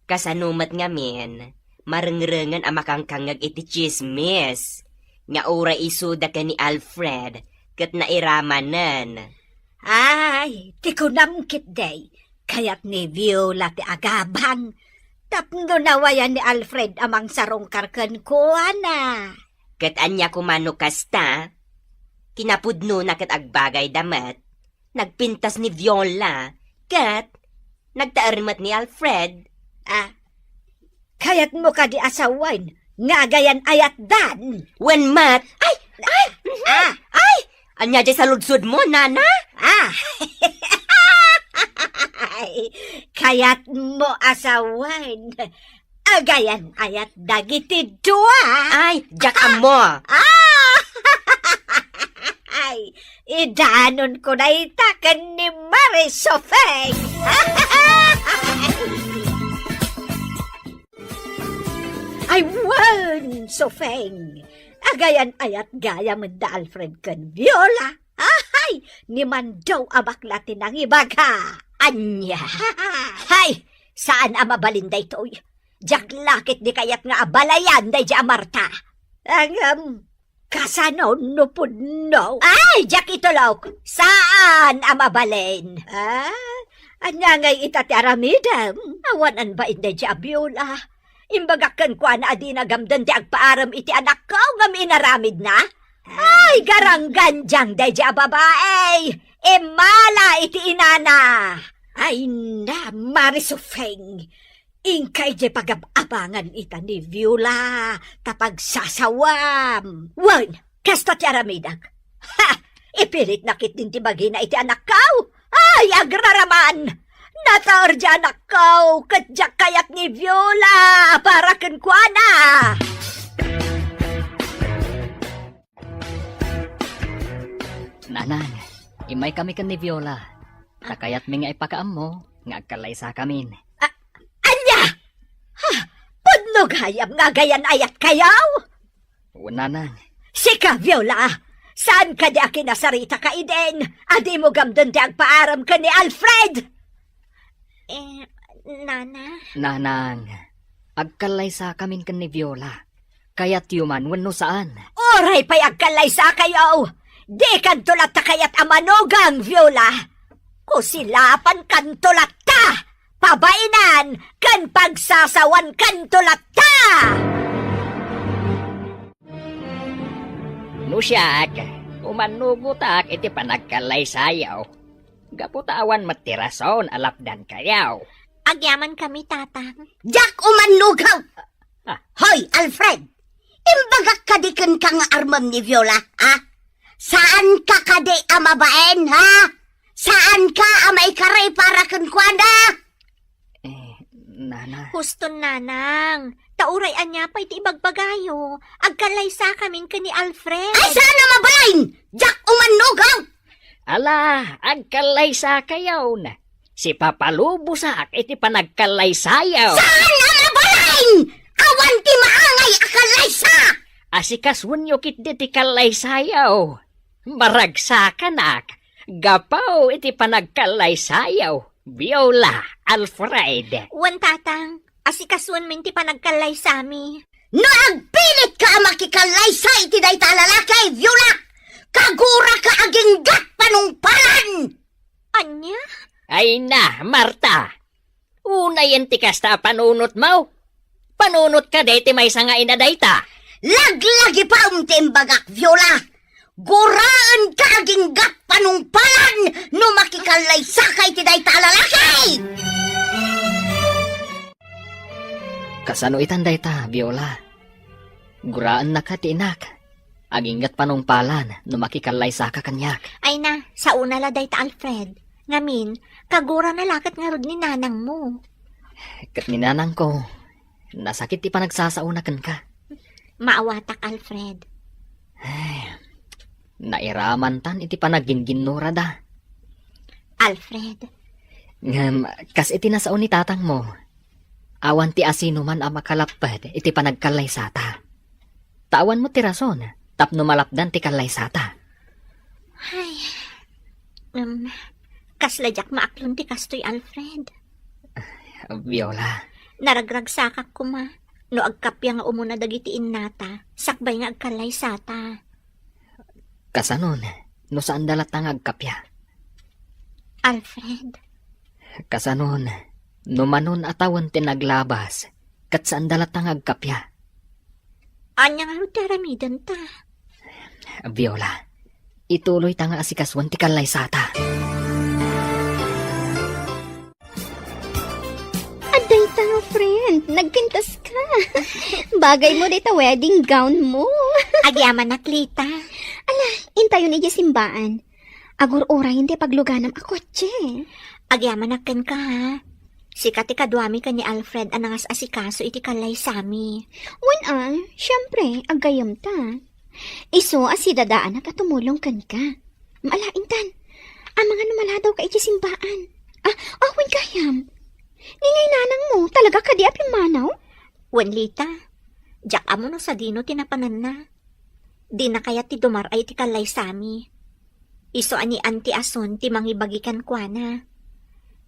Kasano met ngamin, marengrengen a makangkangngeg iti tsismis nga uray isuda ken ni Alfred ket nairamanen. Ay, ti kunam ketdi, kayat ni Viola ti agabang tapno nawayan ni Alfred a mangsarungkar kenkuana. Ket ania koma no kasta? Kinapudnona ket agbagayda met. Nagpintas ni Viola, ket nagtaer met ni Alfred. Ah, kayatmo kadi a sawen nga agayan-ayatdan? Wen met. Ay! Ay! Ah! Ay! Ania diay saludsodmo, Nana? Ah! Ay, kayatmo a sawen. Agayan-ayat dagiti dua. Ay, diak ammo. Ah! Ay, idanonko dayta ken ni Mari Sofeng. Ay, wen, Sofeng. Agayan-ayat gayam da Alfred ken Viola. Ay, ni Mandaw a bakla ti nangibaga. Ania? Hay, saan a mabalin daytoy. Diak la ketdi kayat nga abalayan daydiay a Marta. Ngem, kasano no pudno? Ay, diak itulok. Saan a mabalin. Ah, ania ngay ita ti aramidem? Awan a bain daydiay a Viola. Imbagak kenkuana a dina gamden ti agpaarem iti anakko ngem inaramidna. Ay, garanggandiang daydiay a babai. Immala iti inana. Ay na, Mari Sofeng. Inka idiay pagab-abangan ita ni Viola ta pagsasawam. Wen, kasta ti aramidek. Ha! Ipilitna ketdin ti bagina iti anakko. Ay, agraraman! Nataer diay anakko, ket diak kayat ni Viola a para kenkuana. Nanang, immaykami ken ni Viola. Ta kayatmi nga ipakaammo nga agkallaysakamin. A-, ania? Ha? Pudno gayam nga agayan-ayatkayo? Wen, Nanang. Sika, Viola, saan kadi a kinasarita ka idin a dimo gamden ti agpaarem ken ni Alfred? Eh, Nana? Nanang, agkallaysakamin ken ni Viola. Kayatyo man wenno saan? Uray pay agkallaysakayo, dikanto latta kayat a manugang, Viola. Kusilapankanto latta! Pabainan ken pagsasawankanto latta! No siak, umannugotak iti panagkallaysayo, gapu ta awan met ti rason a lapdankayo. Agyamankami, Tatang. Diak umannugaw! Ah. Hoy, Alfred! Imbagak kadi kenka nga armem ni Viola, ha? Saanka kadi a mabain, ha? Saanka a maikari para kenkuana? Eh, Nana. Huston, Nanang. Ta uray ania pay ti ibagbagayo, agkallaysakamin ken ni Alfred. Ay, saan a mabalin! Diak umannugaw! Ala, agkallaysakayon. Sipapalubosak iti panagkallaysayo. Saan a mabalin! Awan ti maangay a kallaysa! Asikasuenyo ketdi ti kallaysayo. Maragsakanak, gapu iti panagkallaysayo, Viola, Alfred. Wen, Tatang, asikasuenmin ti panagkallaysami. No agpilitka a makikallaysa iti dayta a lalaki, Viola, kaguraka aginggat panungpalan! Ania? Ay na, Marta! Unayen ti kasta a panunotmo. Panunot kadi ti maysa nga ina dayta. Laglagipem ti imbagak, Viola. Guraenka aginggat panungpalan no makikallaysaka iti dayta a lalaki! Kasano itan dayta, Viola? Guraennaka ti inak. Aginggat panungpalan no makikallaysaka kaniak. Ay na, saona la dayta, Alfred. Ngamin, kagurana la ket ngarud ni nanangmo. Ket ni nanangko, nasakit ti panagsasaona kenka. Maawatak, Alfred. Ay, nairamantan iti panagginginnurada. Alfred. Ngem, kas iti nasao ni tatangmo, awan ti asinoman a makalapped iti panagkallaysata. Ta awan met ti rason tapno malapdan ti kallaysata. Ay, em, kasla diak maaklon ti kastoy, Alfred. Viola. Naragragsakak koma no agkappia nga umuna dagiti innata sakbay nga agkallaysata. Kasanon, no saanda latta nga agkappia? Alfred. Kasanon, no manon a tawen ti naglabas, ket saanda latta nga agkappia? Ania ngarud ti aramidenta? Viola, ituloyta nga asikasuan ti kallaysata. Adda ita nga friend, nagpintas ka. Bagay mo dita wedding gown mo. Agyamanak, Lita. Ala, intayon idiay simbaan. Agur-urayen ti pagluganam a kotse. Agyamanak kenka, ha? Sika ti kaduami ken ni Alfred a nangas-asikaso iti kallaysami. Wen a, siempre, aggayyemta. Isu a sidadaanak a tumulong kenka. Ala, intan. Amangan no maladaw ka iti simbaan. Ah, ah, wen gayam. Ni nanang mo, talaga kadi a pimmanaw? Wen, Lita. Diak ammo no sadino ti napananna. Dina kayat ti dumar-ay iti kallaysami. Isu a ni Auntie Asun ti mangibagi kenkuana.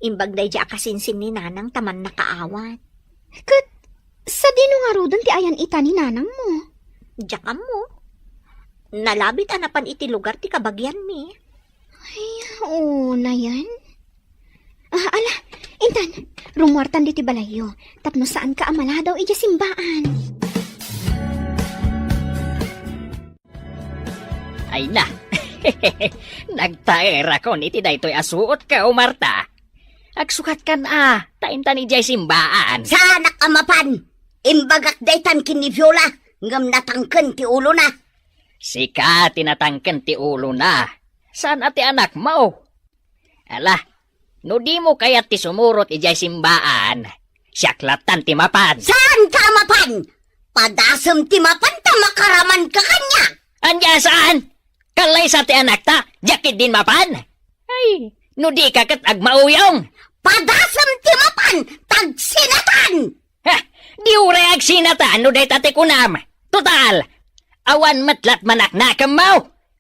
Imbag daydiay a kasinsin ni nanang ta mannakaawat. Ket sadino ngaruden ti ayan ita ni nanangmo? Diak ammo. Nalabit a napan iti lugar ti kabagianmi. Ay, oo, nayan. Ah, ala, intan, rummuartan ditoy balayyo, tapno saanka a maladaw idiay simbaan. Ay na, nagtaerakon iti daytoy a suotko, Marta. Agsukatkan a, ta intan idiay simbaan. Saanak a mapan, imbagak daytan ken ni Viola, ngem natangken ti ulona. Sika ti natangken ti ulona, saan a ti anakmo. Ala, no dimo kayat ti sumurot idiay simbaan, siak lattan ti mapan. Saanka a mapan? Padasem ti mapan ta makaramanka kaniak. Ania saan? Kallaysa ti anakta, diak ketdin mapan. Ay, no dika ket agmauyong. Padasem ti mapan, ta agsinatan! Ha, di uray agsinatan no dayta ti kunam. Total, awan met la ti manaknakemmo.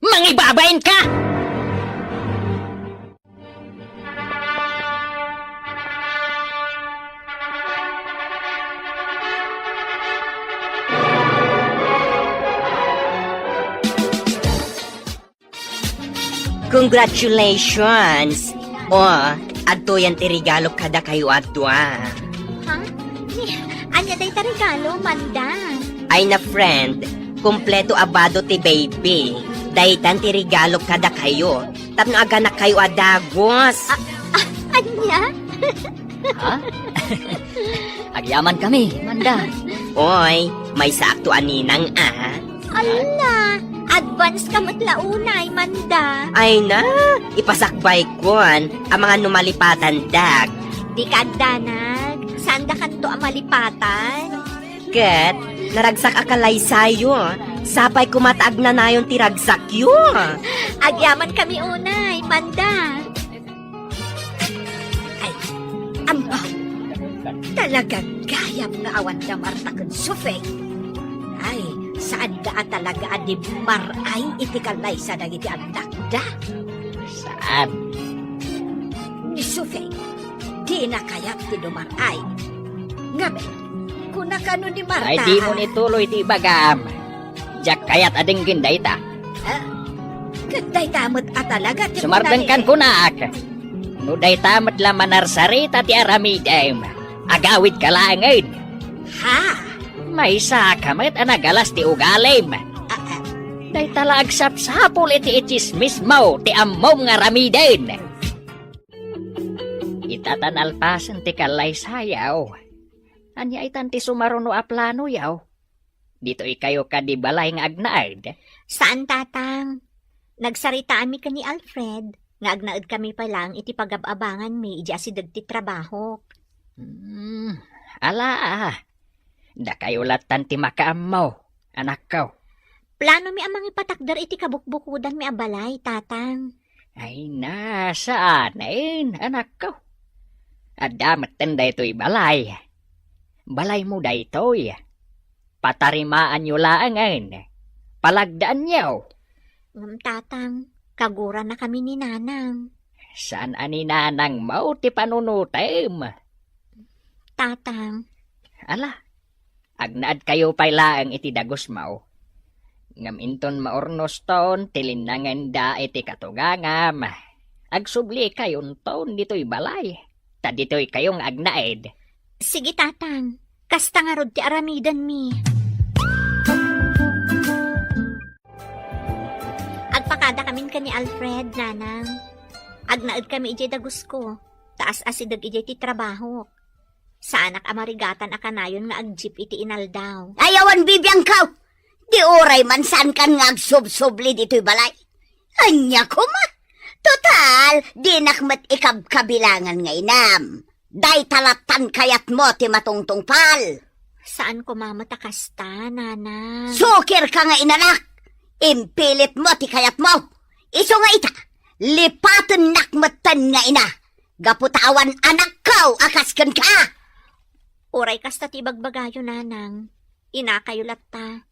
Mangibabainka! Congratulations! O, adtoyan ti regalo kadakayo a dua. Ha? Ni, ania dayta regalo, Manda? Ay na, friend, kompleto a bado ti baby. Daytan ti regalo kadakayo tapno aganakkayo a dagus. A-, a-, ania? Ha? Agyamankami, Manda. Oy, maysaakto a ninang a. Ala, advance ka met la unay, Manda. Ay na, ipasakbaykon, amangan no malipatandak. Dika agdanag, saandakanto a malipatan? Ket, naragsak a kalaysayo, sapay koma ta agnanayon ti ragsakyo. Agyamankami unay, Manda. Ay, ammo. Talaga gayam nga awan da Marta ken Sofeng. Ay, saanda a talaga a di mar-ay iti kalaysa dagiti annakda. Saan? Ni Sofeng, dina kayat ti dumar-ay. Ngem, kuna kano ni Marta. Ay, dimo ituloy ti ibagam. Diak kayat a denggen dayta. Ah, ket dayta met a talaga ti Sumardengkan kunak. No dayta met la manarsarita ti aramidem, agawidka laengen. Ha? Maysa ka met a nagalas ti ugalim. Ah, ah. Dayta la agsapsapul iti itsismismo ti ammom nga aramiden. Ita ta nalpasen ti kallaysayaw. Ania itan ti sumaruno a planoyaw? Ditoy kayo kadi balay nga agnaed? Saan, Tatang. Nagsaritaanmi ken ni Alfred nga agnaedkami pay laeng iti pagab-abanganmi idi asideg ti trabahok. Hmm, ala, dakayo lattan ti makaammo, anakko. Planomi a mangipatakder iti kabukbukodanmi a balay, Tatang. Ay na, saanen, anakko. Adda metten daytoy balay. Balaymo daytoy. Patarimaanyo laengen. Palagdaanyo. Ngem, Tatang, kaguranakami ni Nanang. Saan a ni Nanangmo ti panunotem? Tatang. Ala, agnaedkayo pay laeng iti dagusmo. Ngem inton maurnoston ti linnangenda iti katugangam, agsublikayon ditoy balay, ta ditoy kayo nga agnaed. Sige, Tatang. Kasta ngarud ti aramidenmi. Agpakadakamin ken ni Alfred, Nanang. Agnaedkami idiay dagusko, ta as-asideg idiay ti trabahok. Saanak a marigatan a kanayon nga agjeep iti inaldaw. Ay, awan bibiangko! Di uray man saankan nga agsubsubli ditoy balay. Ania koma? Total, dinak met ikabkabilangan nga inam. Dayta lattan kayatmo ti matungtungpal. Saan koma met a kasta, Nanang. Sukirka nga inanak! Impilitmo ti kayatmo. Isu nga ita, lipatennak metten nga ina. Gapu ta awan anakko a kas kenka. Uray kasta ti ibagbagayo, Nanang, inakayo latta.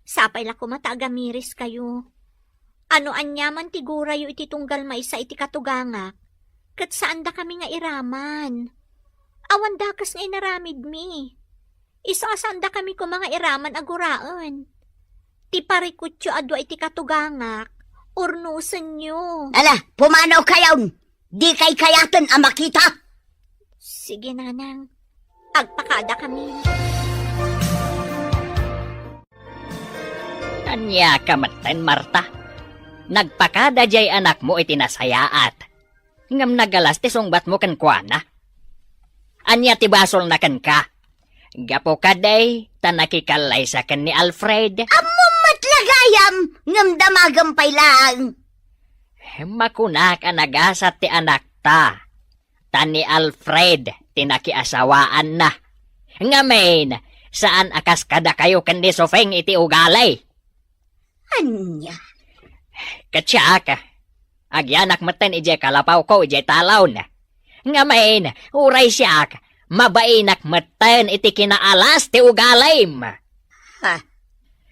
Sapay la koma ta agamiriskayo. Ano aniaman ti gurayo iti tunggal maysa iti katugangak, ket saandakami nga iraman. Awan dakes nga inaramidmi. Isu a saandakami koma nga iraman a guraen. Ti parikutyo a dua iti katugangak, urnosenyo. Ala, pumanaw kayon! Di kay kayaten a makita! Sige, Nanang. Agpakadakami. Ania ka metten, Marta? Nagpakada diay anakmo iti nasayaat. Ngem nagalas ti sungbatmo kenkuana. Ania ti basolna kenka? Gapu kadi ta nakikallaysa ken ni Alfred? Ammom met la gayam, ngem damagem pay laeng. Makunak a nagasat ti anakta, ta ni Alfred ti nakiasawaanna. Ngamin, saan a kas kadakayo ken ni Sofeng iti ugali. Ania? Ket siak, agyanak metten idiay kalapawko idiay talon. Ngamin, uray siak, mabainak metten iti kinaalas ti ugalim. Ha?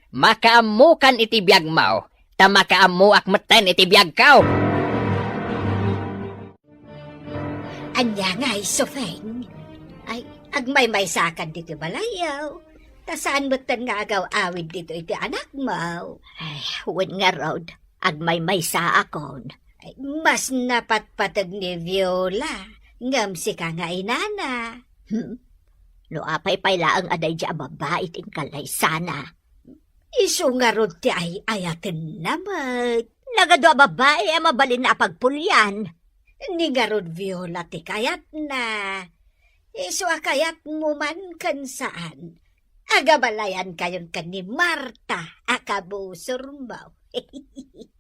Makaammokan iti biagmo, ta makaammoak metten iti biagko. Ania ngay, Sofeng? Ay, agmaymaysakan ditoy balayaw. Ta saan metten nga agaw-awid ditoy ti anakmo? Ay, wen ngarud, agmaymaysaakon. Ay, mas napatpateg ni Viola, ngem sika nga inana. Hmm? No apay pay laeng a daydi a babbai ti inkallaysana. Isu ngarud ti ay-ayatenna met. Nagadu a babbai a mabalin a pagpulian. Ni ngarud Viola ti kayatna. Isu a kayatmo man ken saan, agabalayankayon ken ni Marta a kabusormo.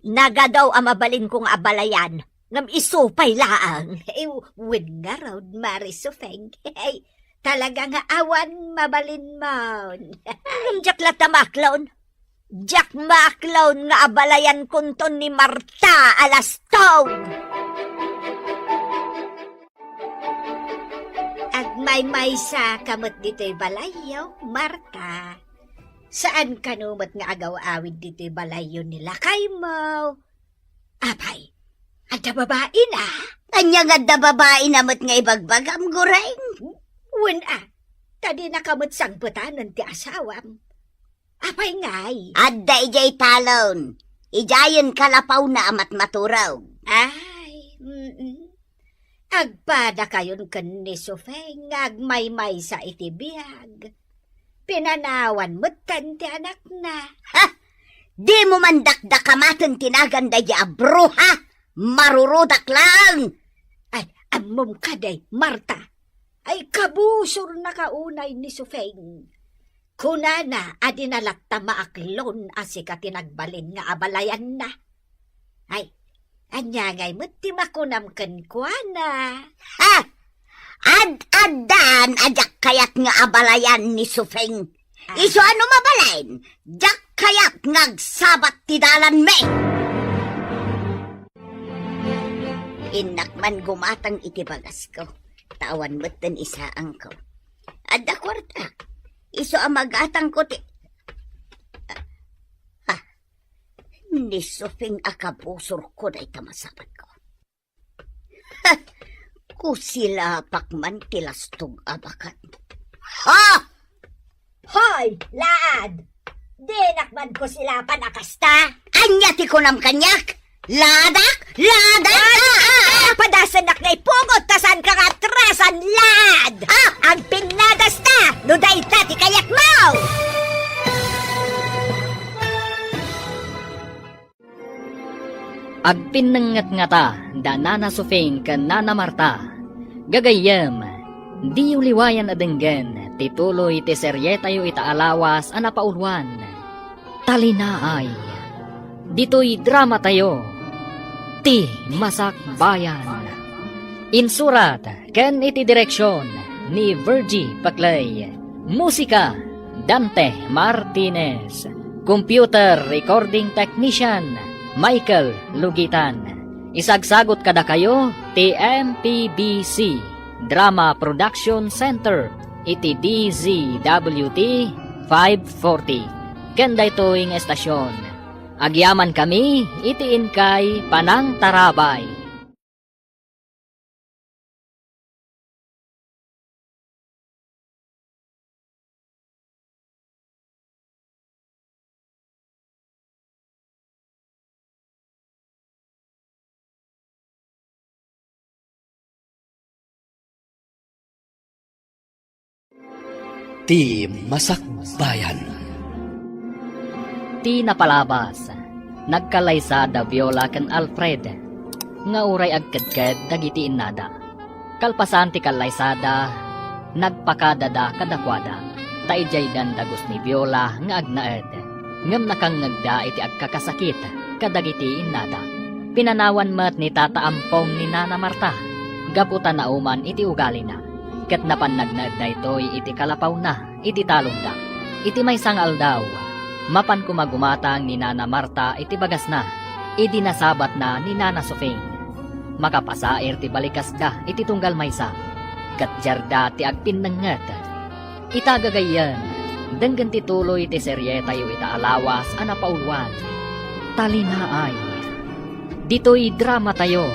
Nagadaw a mabalinko nga abalayan, ngem isu pay laeng. Eh, wen ngarud, Mari Sufeng. Talaga nga awan mabalinmon. Ngem diak latta maaklon. Diak maaklon nga abalayankonton ni Marta a lastog. Agmaymaysa ka met ditoy balayyo, Marta. Saan kano met nga agaw-awid ditoy balayyo ni lakaymo? Apay, adda babaina? Ania nga adda babaina met nga ibagbagam, Goreng? Wen a, ta dinaka met sangbetanen ti asawam. Apay ngay? Adda idiay talon. Idiayen kalapawna a matmaturog. Ay, mm. Agpadakayon ken ni Sufeng nga agmaymaysa iti biag. Pinanawan metten ti anakna. Ha? Dimo man dakdakamaten ti nagan daydi a bruha? Marurudak laeng! Ay, ammom kadi, Marta. Ay, kabusornaka unay ni Sufeng. Kunana a dina latta maaklon a sika ti nagbalin nga abalayanna. Ay, ania ngay met ti makunam kenkuana? Ha! Ad-addan a diak kayat nga abalayan ni Sufeng. Ah. Isu a no mabalin, diak kayat nga agsabat ti dalanmi. Innak man gumatang iti bagasko, ta awan metten isaangko. Adda kuarta. Isu a magatangko ti, ah, ni Sufeng a kabusorko dayta masabatko. Ha! Kusilapak man ti lastog a bakat. Ha! Hoy, laad! Dinak man kusilapan a kasta! Ania ti kunam kaniak? Laadak? Laadak! Ah, ah, ah, ah! Padasennak nga ipugot ta saanka nga atrasan, laad! Ah! Agpinnadasta no dayta ti kayatmo! Agpinnengnget ngata da Nana Sufeng ken Nana Marta. Gagayyem, diyo liwayan a denggen ti tuloy ti serietayo ita a lawas a napauluan, Talinaay. Ditoy dramatayo, Ti Masakbayan. Insurat ken iti direksion ni Virgie Paclay. Musika, Dante Martinez. Computer Recording Technician, Michael Lugitan. Isagsagut kadakayo ti M P B C Drama Production Center iti D Z W T five forty. Ken daytoy nga estasion, agyamankami iti inkay panangtarabay. Ti Masakbayan. Ti napalabas, nagkallaysa da Viola ken Alfred, nga uray agkedked dagiti innada. Kalpasan ti kallaysada, nagpakadada kadakuada, ta idiay dan dagus ni Viola nga agnaed, ngem nakangngegda iti agkakasakit kadagiti innada. Pinanawan met ni Tata Ampong ni Nana Marta, gapu ta nauman iti ugalina, ket napan nagnaed daytoy iti kalapawna iti talonda. Iti maysa nga aldaw, mapan koma gumatang ni Nana Marta iti bagasna idi nasabatna ni Nana Sufing. Makapasair ti balikasda iti tunggal maysa, ket diarda ti agpinnengnget. Ita gagayyem, denggen ti tuloy ti serietayo ita a lawas a napauluan, Talinaay. Ditoy dramatayo,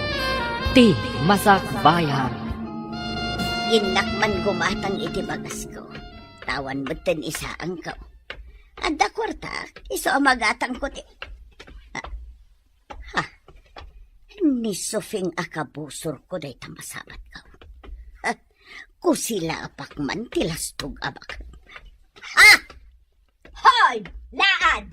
Ti Masakbayan. Innak man gumatang iti bagasko. Tawan metten isaangko. Adda kuartak, isu a magatangko ti, ah, ha? Ni Sufing a kabusorko dayta masabatko. Ha? Kusilapak man ti lastog a baket. Ha? Hoy, laad!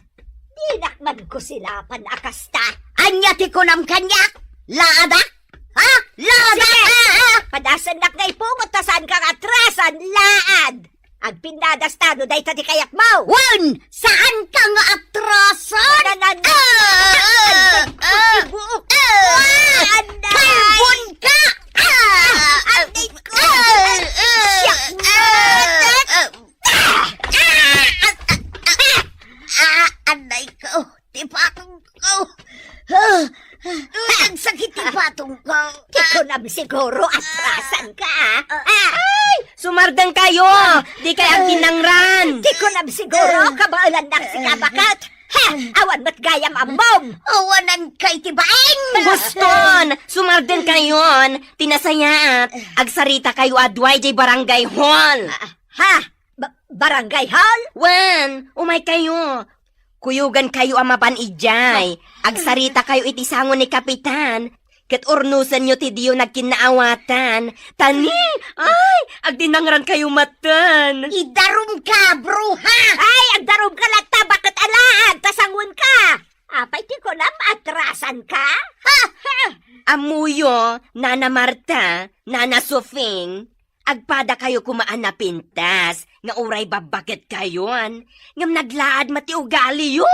Dinak man kusilapan a kasta. Ania ti kunam kaniak? Laadak? Ha? Laadak? Sige! Ah, ah! Padas Sennak nga ipungot ta saan ka nga atrasan, laad! Agpinnadas ta no dayta ti kayatmo! Wen, saan ka nga atrasan? Nanan- Ah! Anday ko! Ah! Buok! Ah! Anday! Kalbon ka! Ah! Anday ko! Ah! Siak na! Ah! Ah! Ah! Ah! Anday ko! Ti patong ko! Ah! Agsakit ti patong ko! Ti kunam siguro, atrasan ka, ah! Ah! Ay! Sumardeng kayo! Di kay agkinangran! Ti kunam siguro, kabaelannak si kabakat! Ha! Awan met gayam ammom! Awanan kay ti baeng! Buston! Sumardeng kayon! Ti nasayaat, agsarita kayo a duay jay barangay hall! Ah, ha? Ba-, barangay hall? Wen, umay kayo. Kuyogan kayo a mapan idiay. Agsarita kayo iti sango ni Kapitan. Ket urnosenyo ti diyo nagkinnaawatan. Ta ni, ay, agdinangran kayo maten. Idarum ka, bruha! Ay, agdarum ka latta, baket alaad, ta sangon ka. Apay ti kunam, atrasan ka? Ha? Ha? Ammoyo, Nana Marta, Nana Sofing, agpada kayo koma a napintas nga uray babbaket kayon, ngem naglaad met ti ugaliyo.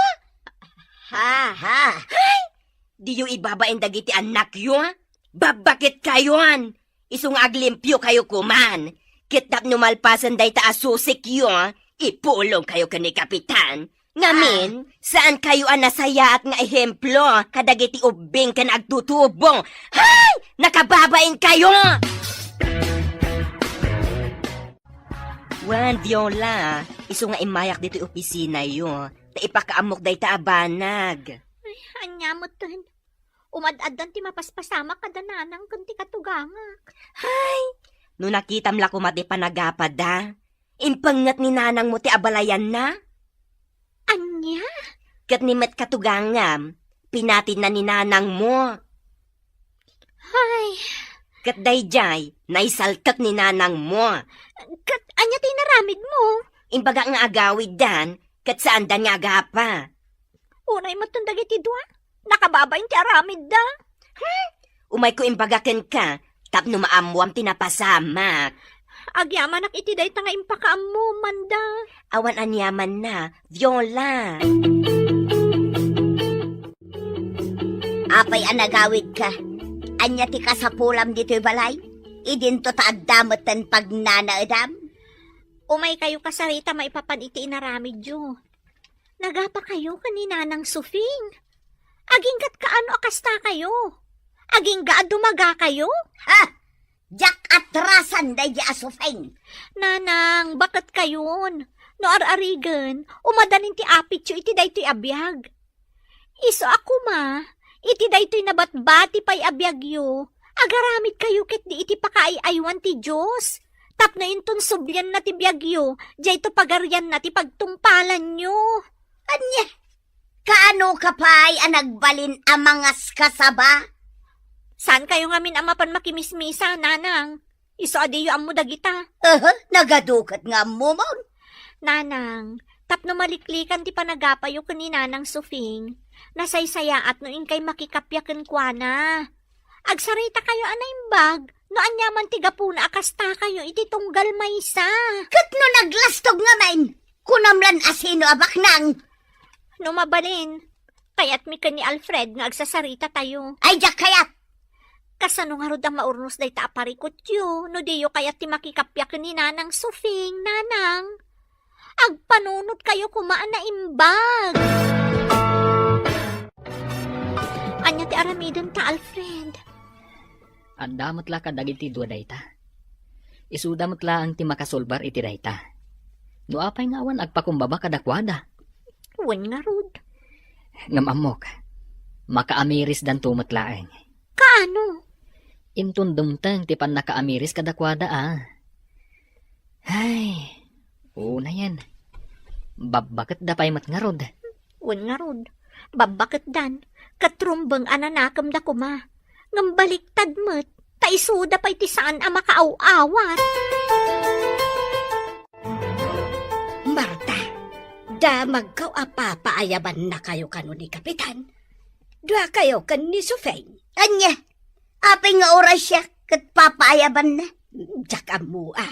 Ha, ha. Ay! Diyo ibabain dagiti annakyo? Babbaket kayon! Isu nga aglimpio kayo koman. Ket tapno malpasen dayta a susikyo, ipulong kayo ken ni Kapitan. Ngamin, saan kayo a nasayaat nga ehemplo kadagiti ubbing ken agtutubo? Hay! Nakababain kayo! Wen, Viola, isu nga immayak ditoy opisinayo, ta ipakaammok dayta a banag. Ay, ania metten? Umad-addan ti mapaspasamak kada nanang ken ti katugangak. Hay! No nakitam la koma ti panagapada, impengnget ni nanangmo ti abalayanna. Ania? Ket ni met katugangam, pinatinna ni nanangmo. Hay! Ket daydiay, naisaltek ni nanangmo. Ket ania ti inaramidmo? Imbagak nga agawiddan, ket saandan nga agapa. Unay metten dagiti dua, nakababain ti aramidda. Hmm? Umayko imbaga kenka, tapno maammoam ti napasamak. Agyamanak iti dayta nga impakaammo, Manda. Awan aniamanna, Viola. Apay a nagawidka? Ania ti kasapulam ditoy balay? Idinto ta adda metten pagnanaedam? Umay kayo kasarita maipapan iti inaramidyo. Nagapa kayo ken ni Nanang Sufing. Agingga't kaano a kasta kayo? Agingga a dumaga kayo? Ha? Diak atrasan daydi a Sufing. Nanang, baket kayon. No ar-arigen, umadanin ti apityo iti daytoy a biag. Isu a koma, iti daytoy nabatbati pay a biagyo, agaramid kayo ketdi iti pakaay-aywan ti Dios, tapno inton sublianna ti biagyo, dayto pagarianna ti pagtungpalanyo. Ania? Kaano ka pay a nagbalin a mangaskasaba? Saan kayo ngamin a mapan makimismisa, Nanang? Isu a diyo ammo dagita. Aha, nagaduket nga ammomon. Nanang, tapno maliklikan ti panagapayo ken ni Nanang Sufing, nasaysayaat no inkay makikappia kenkuana. Agsarita kayo a naimbag, no aniaman ti gapuna a kasta kayo iti tunggal maysa. Ket no naglastog ngamin, kunam lan a sino a baknang. No mabalin, kayatmi ken ni Alfred nga agsasarita tayo. Ay, diak kayat! Kasano ngarud a maurnos dayta a parikutyo no diyo kayat ti makikappia ken ni Nanang Sufing, Nanang? Agpanunot kayo koma a naimbag. Ania ti aramidenta, Alfred? Adda met la kadagiti dua dayta. Isuda met laeng ti makasolbar iti dayta. No apay nga awan agpakumbaba kadakuada? Wen ngarud. Ngem ammok, makaamirisdanto met laeng. Kaano? Inton dumteng ti pannakaamiris kadakuada a. Ay, unayen. Babbaketda pay met ngarud. Wen ngarud, babbaketdan, ket rumbeng a nanakemda koma. Ngem baliktad met, ta isuda pay ti saan a makaaw-awat. Marta, damagko a papaayabannakayo kano ni Kapitan. Duakayo ken ni Sufeng. Ania? Apay nga oras siak? Ket papaayabanna? Diak ammo, a.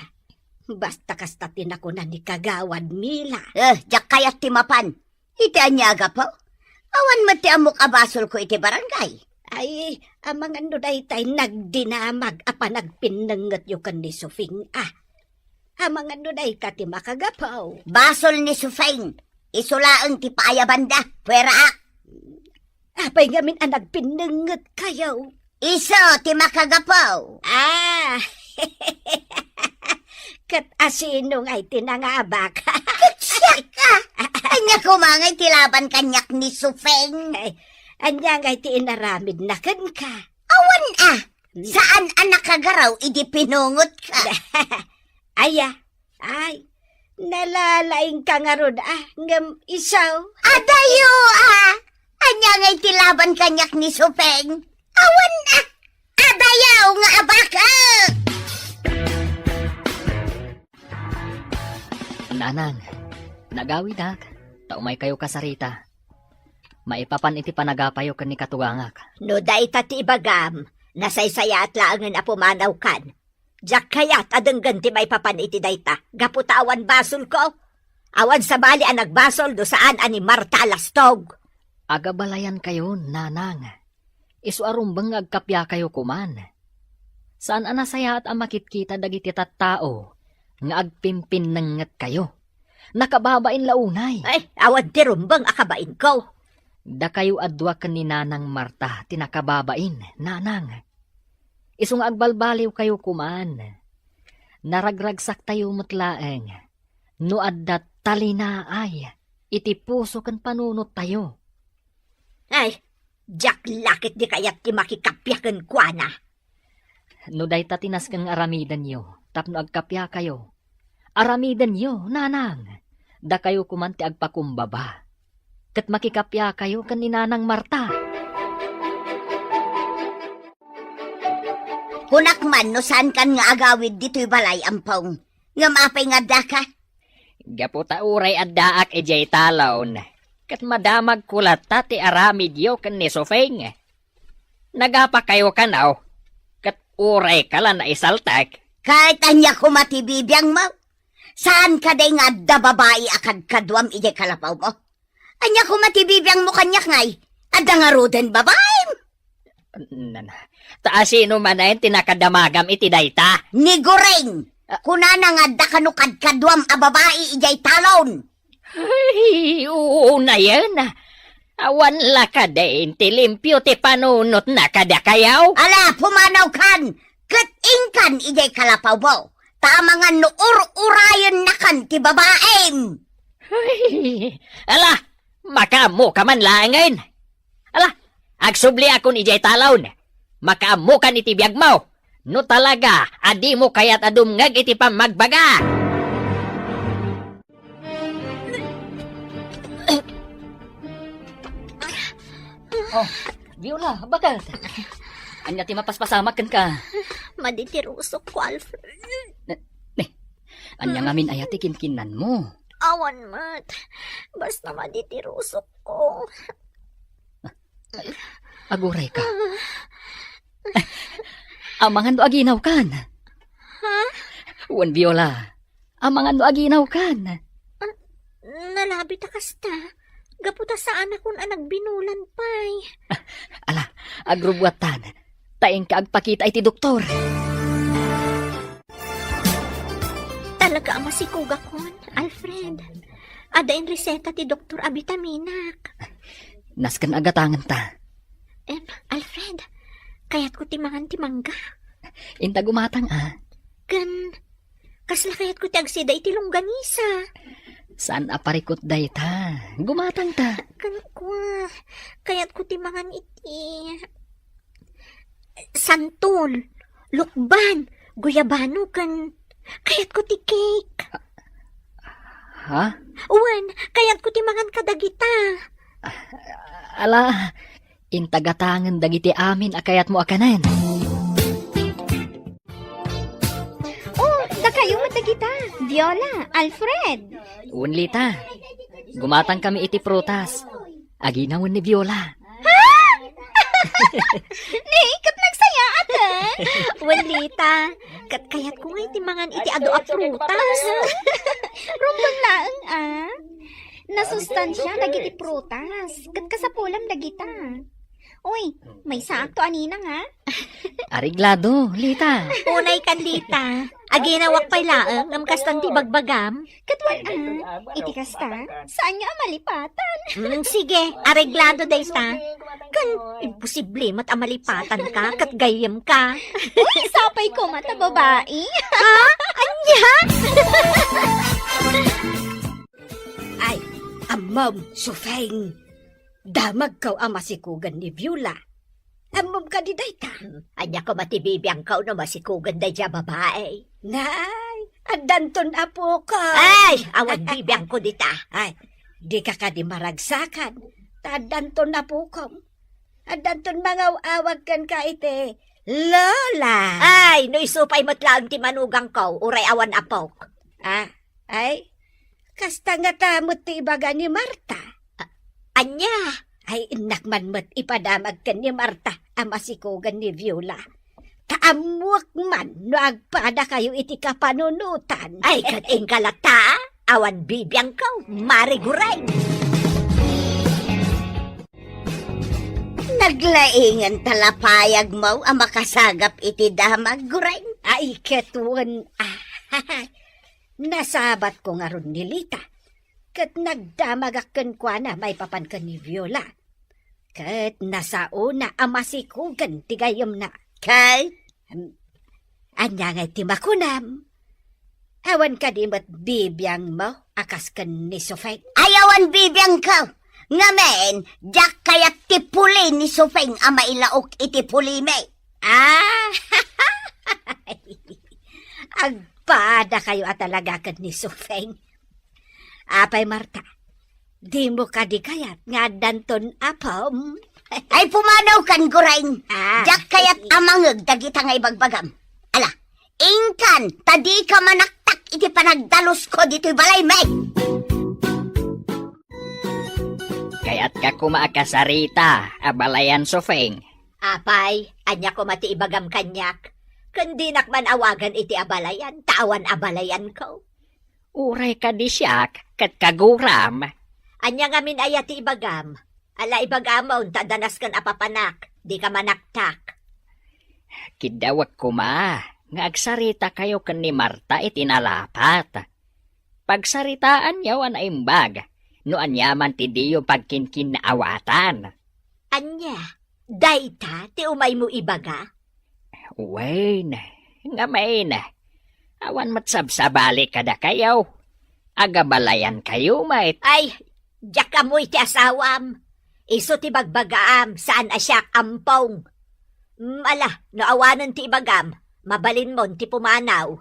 Basta kasta ti nakuna ni Kagawad Mila. Eh, diak kayat ti mapan. Iti ania a gapu? Awan met ti ammok a basolko iti barangay. Ay, amangan no daytay nagdinamag a panagpinnengetyo ken ni Sufing, a. Amangan no dayta ti makagapu. Basol ni Sufing. Isu laeng ti paayabanda. Pueraak. Apay ngamin a nagpinnengetkayo? Isu ti makagapu. Ah. Ket asino ngay ti nangabak? Ket siak, a. Ania koma ngay ti laban kaniak ni Sufing? Ay, ania ngay ti inaramidna kenka? Awan, a. Saan a nakagaraw idi pinungotka? Aya, ay, nalalaingka ngarud, a, ngem isu. Adayo, a. Ania ngay ti laban kaniak ni Sufing? Awan, a. Adayo nga abaka! Nanang, nagawidak, ta umaykayo kasarita. Maipapan iti panagapayo ken ni katugangak. No dayta ti ibagam, nasaysayaat laengen a pumanawkan. Diak kayat a denggen ti maipapan iti dayta, gapu ta awan basolko. Awan sabali a nagbasol no saan a ni Marta a lastog. Agabalayankayon, nanang. Isu a rumbeng nga agkapiakayo koman. Saan a nasayaat a makitkita dagiti tattao nga agpimpinnengetkayo. Nakababain la unay. Ay, awan ti rumbeng a kabainko. Dakayo a dua ken ni Nanang Marta ti nakababain, nanang. Isu nga agbalbaliwkayo koman. Naragragsaktayo met laeng no adda talinaay iti puso ken panunottayo. Ay, diak la ketdi kayat ti makikappia kenkuana. No dayta ti nasken nga aramidenyo tapno agkappiakayo, aramidenyo, nanang. Dakayo koman ti agpakumbaba. Ket makikappiakayo ken ni Nanang Marta. Kunak man no saankan nga agawid ditoy balay, Ampong. Ngem apay nga addaka? Gapu ta uray addaak idiay talon, ket madamagko latta ti aramidyo ken ni Sufing. Nagapakayo kano, ket urayka la naisaltek. Ket ania koma ti bibiangmo? Saan kadi nga adda babai a kadkaduam idiay kalapawmo? Ania koma ti bibiangmo kaniak ngay? Adda ngaruden babaim? Nana, ta asino manen ti nakadamagam iti dayta? Ni Goring! Ah. Kunana nga adda kano kadkaduam a babai idiay talon. Ay, unayen. Awan la kadin ti limpio ti panunotna kadakayo? Ala, pumanawkan, ket inkan idiay kalapawmo. Ta amangan no ur-urayennakan ti babaim. Ay, ala, makaammoka man laengen. Ala, agsubliakon idiay talon. Makaammokan iti biagmo. No talaga a dimo kayat a dumngeg iti pammagbaga. Oh, Viola, baket? Ania ti mapaspasamak kenka? Madi ti rusokko, Alfred. Ne, ne, ania ngamin aya ti kinkinnanmo? Awan met. Basta madi ti rusokko. Agurayka. Amangan no aginawkan. Ha? Wen, Viola. Amangan no aginawkan. Ah, nalabi ta kasta. Gapu ta saanakon a nagbinulan pay. Ala, agrubbuattan. Ta inka agpakita iti doktor. Talaga a masikogakon, Alfred. Adda inreseta ti doktor a bitaminak. Nasken a gatangenta. Em, Alfred, kayatko ti mangan ti mangga. Inta gumatang, a. Ken, kasla kayatko ti agsida iti longganisa. Saan a parikut dayta. Gumatangta. Ken kua, kayatko ti mangan iti santol, lukban, guyabano, ken kayatko ti cake. Ha? Wen, kayatko ti mangan kadagita. Ala, inta gatangen dagiti amin a kayatmo a kanen. Oh, dakayo met dagita. Viola, Alfred. Wen, Lita. Gumatangkami iti prutas. Aginawen ni Viola. Ha? Ni, ket nagsayaat, eh. Wen, Lita, ket kayatko nga iti mangan iti adu a prutas. Rumbeng laeng, a. Nasustansia dagiti prutas, ket kasapulan dagita. Uy, maysaakto a ninang, a. Areglado, Lita. Unay kan, Lita. Aginawak pay laeng, ngem kastan ti bagbagam. Ket wen, a, iti kasta, saan nga a malipatan. Mm, sige, areglado dayta. Kan imposible met a malipatanka ket gayyemka. Uy, sapay koma ta babai. Ha? Ania? Ay, ammom, Sufeng. Damagko a masikugen ni Viola. Ammom kadi dayta? Ania koma ti bibiangko no masikugen daydiay a babai? Nay, addanton apokom. Ay, awan bibiangko dita. Ay, dika kadi maragsakan. Ta addanton apokom. Addanton mangaw-awag kenka iti Lola. Ay, no isu pay met laeng ti manugangko, uray awan apok. Ah, ay, kasta ngata met ti ibaga ni Marta. A-, ania? Ay, innak man met ipadamag ken ni Marta a masikugen ni Viola. Ta ammoak man no agpadakayo iti kapanunotan. Ay, ket inka latta, awan bibiangko, Mare Gureng. Naglaingen ta lapayagmo a makasagap iti damag, Gureng. Ay, ket wen, ah, nasabatko ngarud ni Lita. Ket nagdamagak kenkuana maipapan ken ni Viola. Ket nasaona a masikugen ti gayyemna. Ket, em, ania ngay ti makunam? Awan kadi met bibiangmo a kas ken ni Sufeng? Ay, awan bibiangko. Ngamin, diak kayat ti puli ni Sufeng a mailaok iti pulimi. Ah! Agpadakayo a talaga ken ni Sufeng. Apay, Marta, dimo kadi kayat nga addanton apom? Ay, pumanawkan, Gureng. Ah. Diak kayat a mangngeg dagita nga ibagbagam. Ala, inkan, ta dika manaktak iti panagdalusko ditoy balaymi. Kayatka koma a kasarita a balayan, Sufeng. Apay, ania koma ti ibagam kaniak? Ken dinak man awagan iti abalayan, ta awan abalayanko. Uray kadi siak ket kaguram. Ania ngamin aya ti ibagam? Ala, ibagamon ta danas ken a papanak, dika manaktak. Kiddawek koma nga agsaritakayo ken ni Marta iti nalapat. Pagsaritaanyo a naimbag no aniaman ti diyo pagkinkinnaawatan. Ania? Dayta ti umaymo ibaga? Wen, ngamin, awan met sabsabali kadakayo. Agabalayankayo met. Ay, diak ammo iti asawam. Isu ti bagbagaam, saan a siak ampong. Mm, ala, no awanen ti ibagam, mabalinmon ti pumanaw.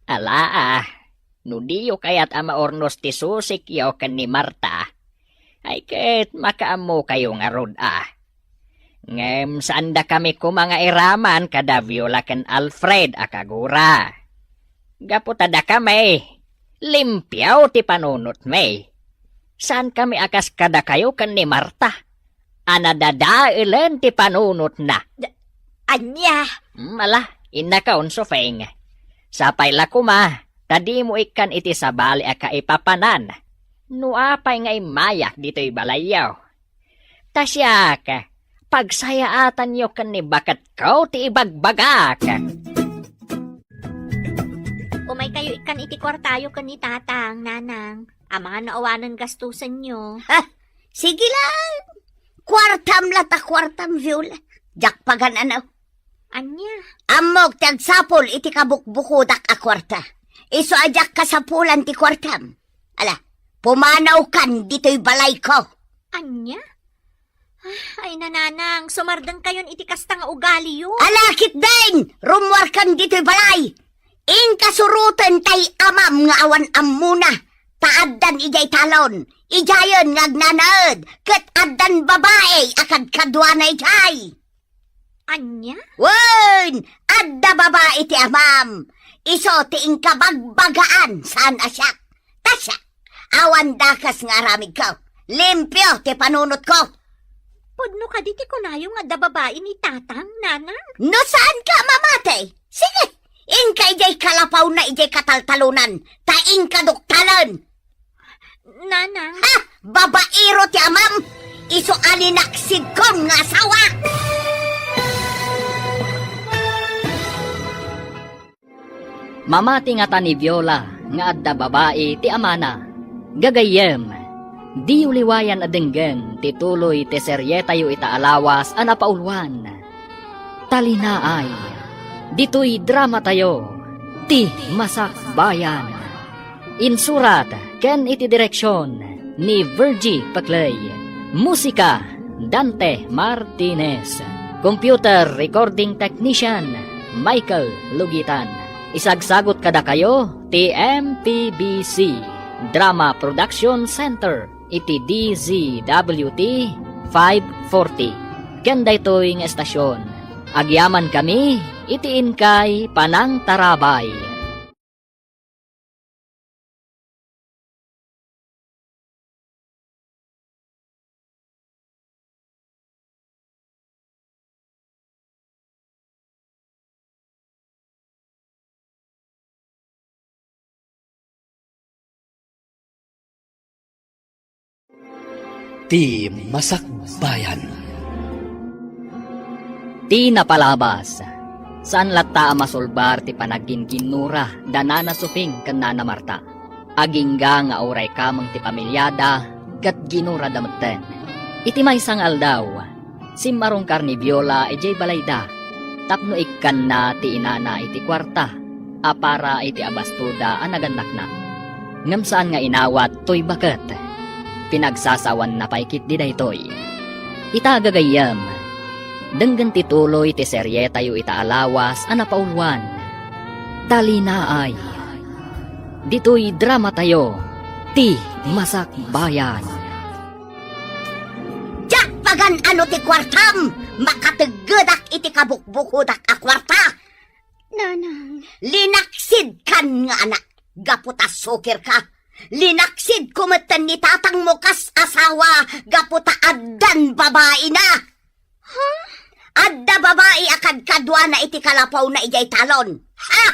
Ala, ah, no diyo kayat a maurnos ti susikyo ken ni Marta, ay ket makaammokayo ngarud a. Ngem saandakami koma nga iraman kada Viola ken Alfred a kagura. Gapu ta dakami, limpio ti panunotmi. Saankami a kas kadakayo ken ni Marta a nadadaelen ti panunotna. Da-, ania? Hmm, ala, innakon, Sufeng. Sapay la koma, ta dimo ikkan iti sabali a kaipapanan. No apay nga immayak ditoy balayyo. Ta siak, pagsayaatanyo ken ni baketko ti ibagbagak. Umaykayo ikkan iti kuartayo ken ni Tatang, Nanang. Amangan no awanen gastusenyo. Ha? Sige lang. Kuartam la ta kuartam, Viola. Diak pagan-anaw. Ania? Ammok ti agsapul iti kabukbukodak a kuarta. Isu a diak kasapulan ti kuartam. Ala, pumanawkan ditoy balayko. Ania? Ah, ay, Nanang, sumardengkayon iti kasta nga ugaliyo. Ala, ketdin! Rummuarkan ditoy balay! Inka suroten tay amam nga awan ammona, ta addan idiay talon, idiayen nga agnanaed, ket addan babai a kadkaduana idiay. Ania? Wen, adda babai ti amam. Isu ti inka bagbagaan, saan a siak. Ta siak, awan dakes nga aramidko. Limpio ti panunotko. Pudno kadi ti kunayo nga adda babai ni Tatang, Nanang? No saanka a mamati, sige, inka idiay kalapawna idiay kataltalonan, ta inka duktalen. Nanang. Ha! Babaero ti amam! Isu a linaksidkon nga asawa! Mamati ngata ni Viola nga adda babai ti amana. Gagayyem, diyo liwayan a denggen ti tuloy ti serietayo ita a lawas a napauluan. Talinaay, ditoy dramatayo, Ti Masakbayan. Insurat ken iti direksion ni Virgie Paclay. Musika, Dante Martinez. Computer recording technician, Michael Lugitan. Isagsagot kadakayo ti M P B C Drama Production Center iti D Z W T five forty. Ken daytoy nga estasyon, agyamankami iti inkay panangtarabay. Ti Masakbayan. Ti napalabas, saan latta a masulbar ti panagginginnura da Nana Soping ken Nana Marta. Agingga nga uray kameng ti pamiliada ket ginurada metten. Iti maysa nga aldaw, simmarungkar ni Viola idiay balayda tapno ikkanna ti inana iti kuarta a para iti abastoda a nagannakna. Ngem saan nga inawat toy baket. Pinagsasawanna pay ketdi daytoy. Ita gagayyem, denggen ti tuloy ti serietayo ita a lawas a napauluan. Talinaay. Ditoy dramatayo, Ti Masakbayan. Diak pagan-ano ti kuartam! Makateggedak iti kabukbukodak a kuarta! Nanang. Linaksidkan nga anak, gapu ta sukirka. Linaksidko metten ni tatangmo kas asawa, gapu ta addan babaina. Ha? Adda babai a kadkaduana iti kalapawna idiay talon. Ha?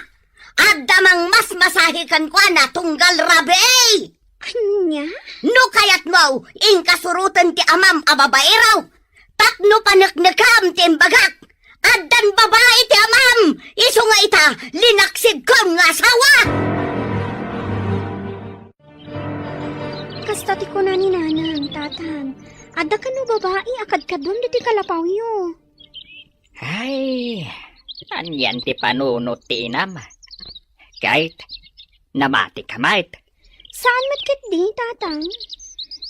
Adda mangmasmasahi kenkuana tunggal rabii! Ania? No kayatmo, inka suroten ti amam a babaero. Tapno paneknekam ti imbagak. Addan babai ti amam, isu nga ita, linaksidkon nga asawa! Kasta ti kuna ni Nanang, Tatang, adda kano babai a kadkaduam ditoy kalapawyo? Ay, anian ti panunot ti inam? Ket, namatika met? Saan met ketdi, Tatang?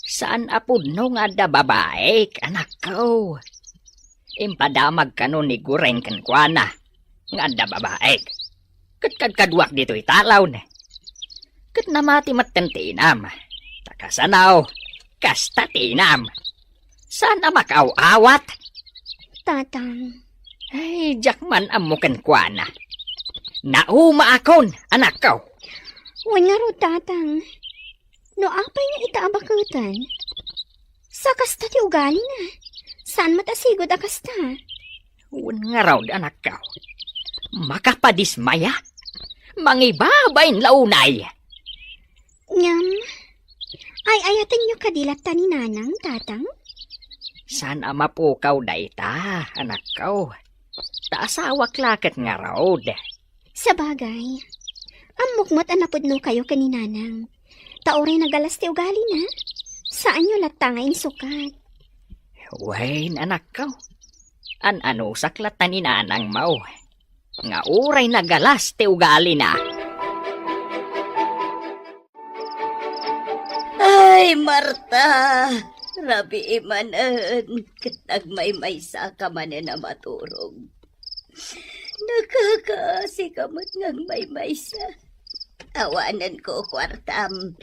Saan a pudno nga adda babaik, anakko. Impadamag kano ni Gureng kenkuana nga adda babaik. Ket kadkaduak ditoy talon. Ket namati metten ti inam. Ta kasano, kasta ti inam. Saan a makaaw-awat? Tatang. Ay, diak man ammo kenkuana. Naumaakon, anakko. Wen ngarud, Tatang. No apay nga ita a baketen? Sa kasta ti ugalina. Saan met a sigud a kasta? Wen ngarud, anakko. Makapadismaya? Mangibabain la unay. Ngem, ay-ayatenyo kadi latta ni Nanang, Tatang? Saan a mapukaw dayta, anakko. Ta asawak la ket ngarud. Sabagay, ammok met a napudnokayo ken ni Nanang. Ta uray nagalas ti ugalina, saanyo latta nga insukat. Wen, anakko. An-anusak latta ni Nanangmo nga uray nagalas ti ugalina. Ay, Marta, rabii manen, ket nagmaymaysa ka manen a maturog. Nakakaasi ka met nga agmaymaysa. Awanen ko kuartam.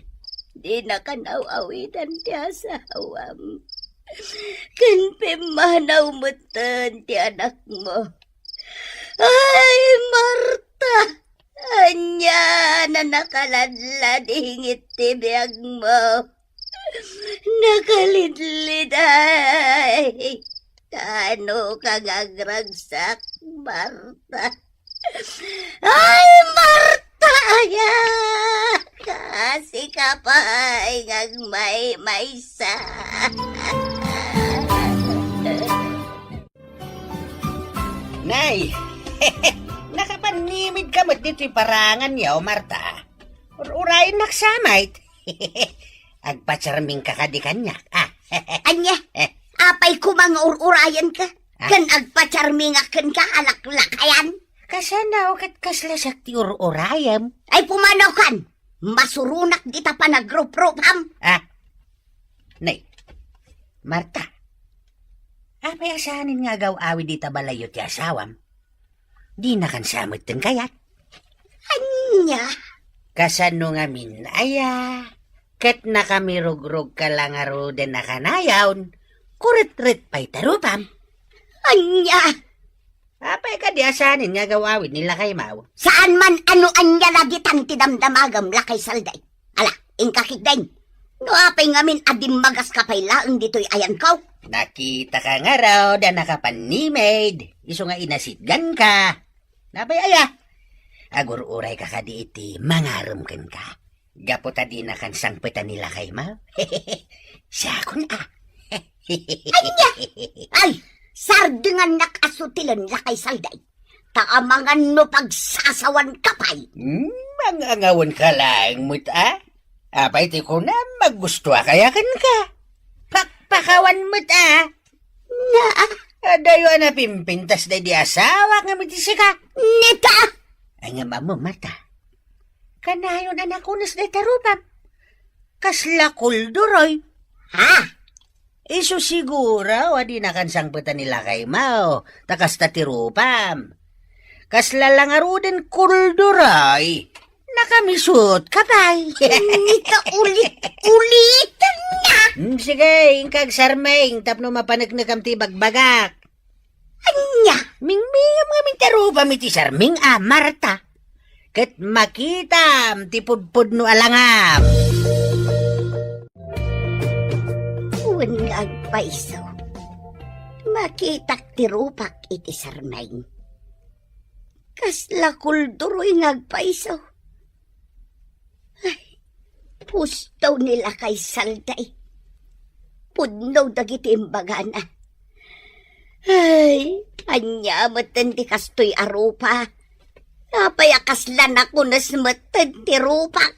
Dina ka naaw-awidan ti asawam. Ken pimmanaw metten ti anakmo. Ay, Marta! Ania a nakaladladingit ti biagmo? Nakalidliday. Kaano ka nga agragsak, Marta? Ay, Marta, aya! Kasi ka pay nga agmaymaysa. Nay, nakapanimid ka met ditoy parangan, yaw, Marta. Ur-urayennak sa met. Agpacharming ka kadi kaniak, ah. Ania? Eh. Apay koma nga ur-urayen ka? Ah? Ken agpacharmingak kenka, alaklakayan? Kasano ket kasla siak ti ur-urayem? Ay, pumanaw kan! Masuronak dita panagruprupam! Ah? Nay, Marta, apay a saanen nga agaw-awid ita balayyo ti asawam? Dinakan sa metten kayat? Ania? Kasano ngamin, aya? Ket nakamirugrog ka la ngaruden a kanayon, kuretret pay ti rupam. Ania? Apay kadi a saanen nga agaw-awid ni lakaymaw? Saan man a no ania la ditan ti damdamagem, lakay Salday. Ala, inka ketdin. No apay ngamin a dimmagas ka pay laeng ditoy ayanko? Nakita ka ngarud a nakapanimid, isu nga inasitgan ka. Napay aya? Agur-uray ka kadi iti mangarem kenka? Gapu ta dinakan sangpetan ni lakaymaw? Siakon a. Ania? Ay, sardengannak a sutilen, lakay Salday. Ta amangan no pagsasawan ka pay. Hmm, mangangawen ka laeng met a? Apay ti kunam, magusto a kaya kenka? Pakpakawan met a? Na, adayo a napimpintas daydi asawak ngem iti sika. Neta! Ay, ngem ammo, Marta. Kanayon a nakunes dayta rupam. Kasla kulduroy. Ha? Isu siguro a dinakan sangpetan ni lakaymaw, ta kasta ti rupam. Kasla la ngaruden kulduroy, nakamisut ka pay. Nita ulit-ulitan na. Hmm, sige, inka agsarming tapno mapaneknekam ti ibagbagak. Ania? Mingmingam ngamin ti rupam iti sarming a, Marta. Ket makitam ti pudpudno a langam. Wen nga agpayso, makitak ti rupak iti sarming. Kasla kulduroy nga agpayso. Ay, pusto ni lakay Salday. Pudno dagiti imbagana. Ay, ania metten ti kastoy a rupa? Apay a kasla nakunes metten ti rupak?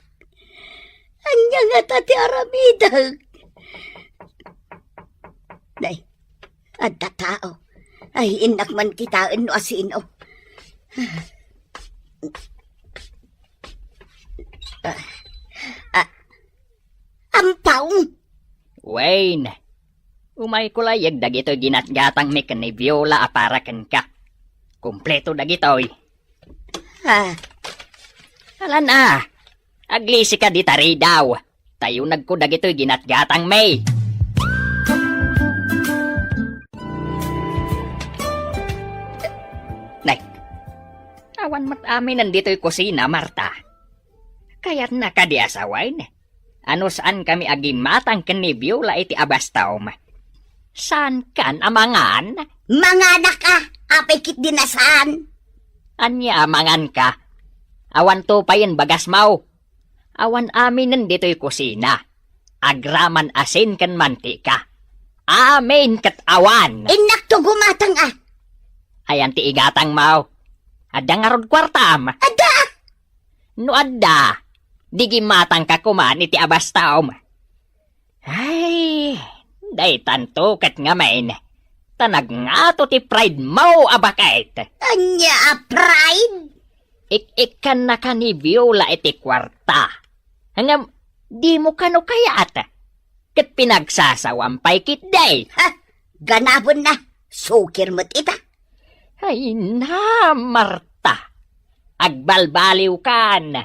Ania ngata ti aramidek? Nay, adda tao. Ay, innak man kitaen no asino. Ah, ah, ampaw! Wayne, umayko layag dagitoy ginatgatangmi ken ni Viola a para kenka. Kompleto dagitoy. Ah. Alan a, aglisika dita ridaw. Tayunagko dagitoy ginatgatangmi. Nay, awan met aminen ditoy kusina, Marta. Kayatna kadi a sawen? Ano saankami a gimmatang ken ni Viola iti abastom? Saankan a mangan? Manganak a, apay ketdi a saan? Ania a manganka? Awan to payen bagasmo. Awan aminen ditoy kusina. Agraman asin ken mantika. Amin ket awan. Innakto gumatang a. Ayan ti igatangmo. Adda ngarud kuartam? Adda. No adda, di gimmatangka koman iti abastom. Ay, daytanto ket ngamin, ta nagngato ti pride mo a baket. Ania a pride? Ik-ikkannaka ni Viola iti kuarta. Ngem, dimo kano kayat? Ket pinagsasawam pay ketdi. Ha? Ganabenna, sukir met ita. Ay na, Marta. Agbalbaliwkan.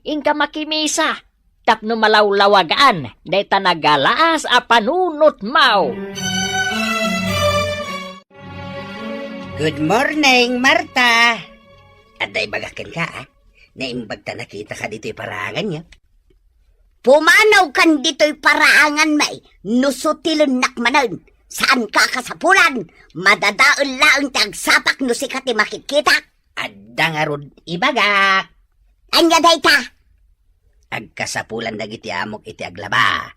Inka makimisa tapno malawlawagan dayta nagalaas a panunotmo. Good morning, Marta. Adda ibagak kenka, a? Naimbag ta nakitaka ditoy paranganyo. Pumanawkan ditoy paraanganmi, no sutilennak manen. Saanka a kasapulan, madadael laeng ti agsapak no sika ti makitkitak. Adda ngarud ibagak. Ania dayta? Agkasapulan dagiti amok iti aglaba.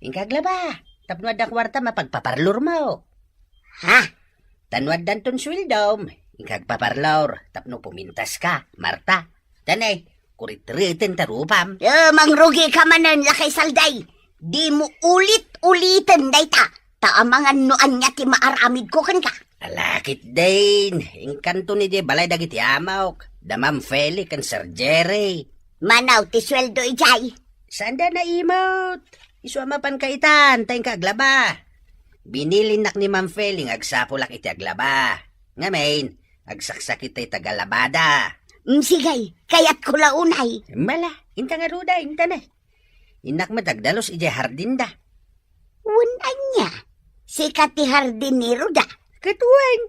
Inka aglaba, tapno adda kuartam a pagpaparlormo. Ha? Ta no addanton sueldom, inka agpaparlor, tapno pumintaska, Marta. Tanay, kuretreten ta rupam. Eh, mangrugika manen, Lakay Salday. Dimo ulit-uliten dayta. Ta amangan no ania ti maaramidko kenka. Ala ketdin, inkanto idiay balay dagiti amok, da Ma'am Feli ken Sir Jerry. Manaw ti sueldo idiay? Saanda naimut. Isu a mapanka itan, ta inka aglaba. Binilinnak ni Ma'am Feli nga agsapulak iti aglaba. Ngamin, agsaksakit ti tagalabada. Mm, sige, kayatko la unay. Mala, inta ngarud, inta na. Innak met agdalus idiay hardinda. Wen ania? Sika ti hardinero da? Ket wen.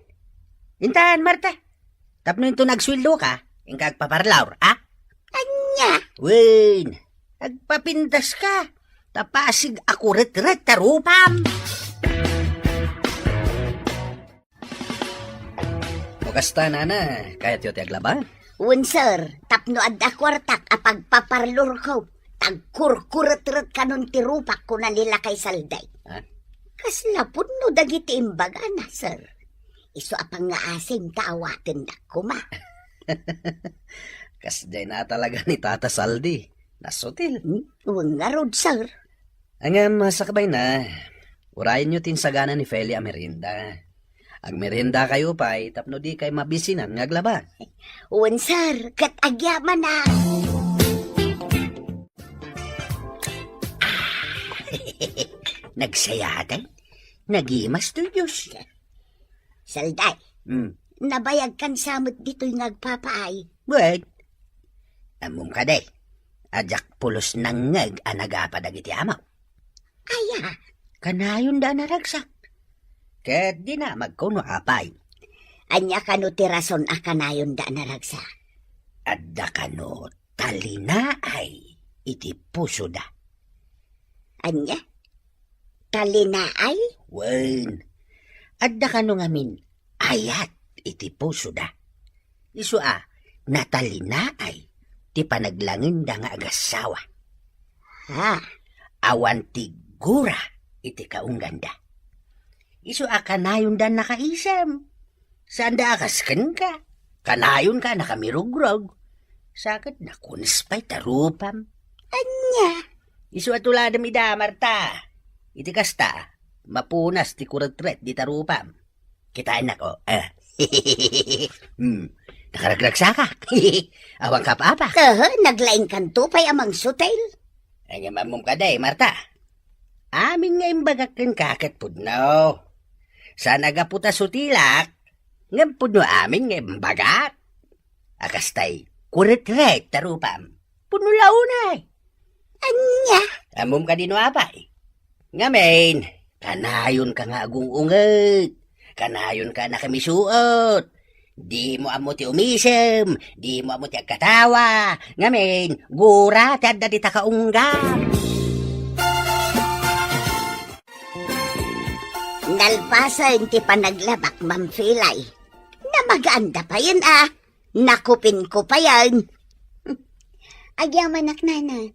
Intan, Marta. Tapno inton agsueldoka, inka agpaparlor, a? Ania? Wen, agpapintaska. Ta pasig a kuretret ta rupam. O kasta, nana, kayatyo ti aglaba? Wen, sir, tapno adda kuartak a pagpaparlorko, tagkurkuretret kanon ti rupak, kuna ni Lakay Salday. Ha? Kasla pudno dagiti imbagana, sir. Isu a pangngaasim ta awatendak koma. Kasdiay na talaga ni Tata Saldi. Nasutil. Hmm? Wen ngarud, sir. Ngem, sakbayna, urayenyo ti insagana ni Feli a merienda. Agmeriendakayo pay tapno dikay mabisinan nga aglaba. Wen, sir, ket agyamanak. Nagsayatan? Nagimas toy Dios. Salday, Hmm. nabayagkan sa met ditoy nga agpapaay. Wen, ammom kadi, a diak pulos nangngeg a nagapa dagiti amok. Aya? Kanayonda a naragsak. Ket dina magkuno apay. Ania kano ti rason a kanayonda a naragsak? Adda kano talinaay iti pusoda. Ania? Talinaay? Wen, adda kano ngamin ayat iti pusoda. Isu a, natalinaay ti panaglangenda nga agassawa. Ha? Awan ti gura iti kaungganda. Isu a kanayonda nakaisem. Saanda a kas kenka. Kanayonka a nakamirugrog. Sa ket nakunes pay ta rupam. Ania? Isu a tuladem ida, Marta. Iti kasta, mapunas ti kuretret dita rupam. Kitaennak, o. Eh. Hmm. Nakaragragsakak. Awan ka apa-apa. Aha, naglaingkanto pay a mangsutil. Ay, nga mammom kadi, Marta. Amin nga imbagak kenka ket pudno. Saan a gapu ta sutilak, ngem pudno amin nga imbagak. A kastay, kuretret ta rupam. Pudno la unay. Ania? Ammom kadi no apay? Ngamin, kanayonka nga agung-unget. Kanayonka a nakamisuot. Dimo ammo ti umisem, dimo ammo ti agkatawa. Ngamin, gura ti adda dita kaunggam. Nalpasen ti panaglabak, Ma'am Felay. Namagaanda payen a. Nakupinko payen. Agyamanak, nana.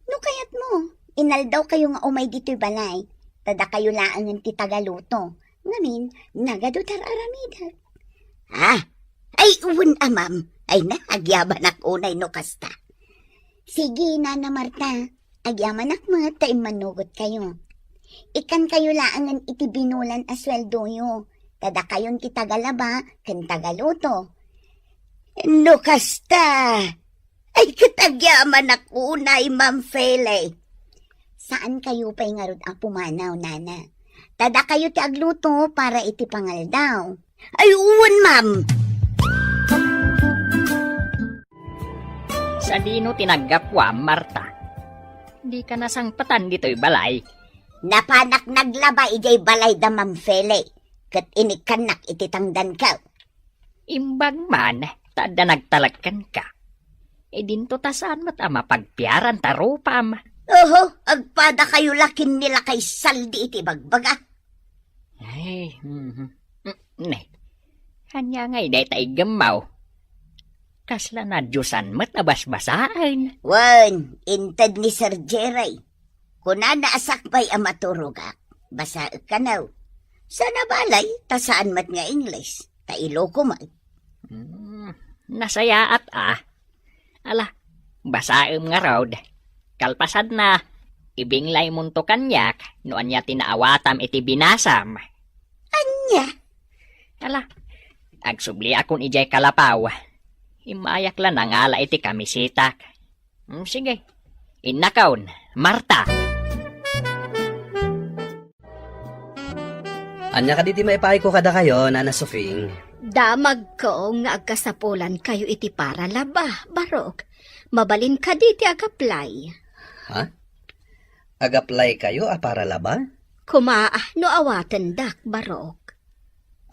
No kayatmo, inaldawkayo nga umay ditoy balay. Ta dakayo laengen ti tagaluto. Ngamin, nagadu ti ar-aramidek. Ah, ay, wen a, ma'am. Ay na, agyamanak unay no kasta. Sige, Nana Marta. Agyamanak met ta immannugotkayo. Ikkankayo laengen iti binulan a sueldoyo, ta dakayon ti tagalaba ken tagaluto. No kasta, ay, ket agyamanak unay, Ma'am Fele. Saankayo pay ngarud a pumanaw, nana. Ta dakayo ti agluto para iti pangaldaw. Ay, wen, ma'am. Sadino ti naggapuam, Marta? Dika nasangpetan ditoy balay? Napanak naglaba idiay balay da Ma'am Fele, ket inikkannak iti tangdanko. Imbag man, ta adda nagtalek kenka. Idinto ta saan met a mapagpiaran ta rupam. Oho, agpadakayo la ken ni lakay Saldi iti bagbaga. Ay, mhm. Mm, ne. Ania ngay dayta iggemmaw? Kasla nadiosan met a basbasaen. Wen, inted ni Sir Jerry. Kunana a sakbay a maturogak, basaek kano. Sana balay, ta saan met nga Ingles, ta Iloko met. Hmm, nasayaat a. Ala, basaem ngarud. Kalpasanna, ibinglaymonto kaniak no ania ti naawatam iti binasam. Ania? Ala, agsubliakon idiay kalapaw. Immayak la nangala iti kamisitak. Hmm, sige. Innakon, Marta. Ania kadi ti maipaayko kadakayo, Nana Sofing? Damagko nga agkasapulankayo iti paralaba, Barok. Mabalin kadi ti agaplay? Ha? Agaplaykayo a paralaba? Koma, no awatendak, Barok.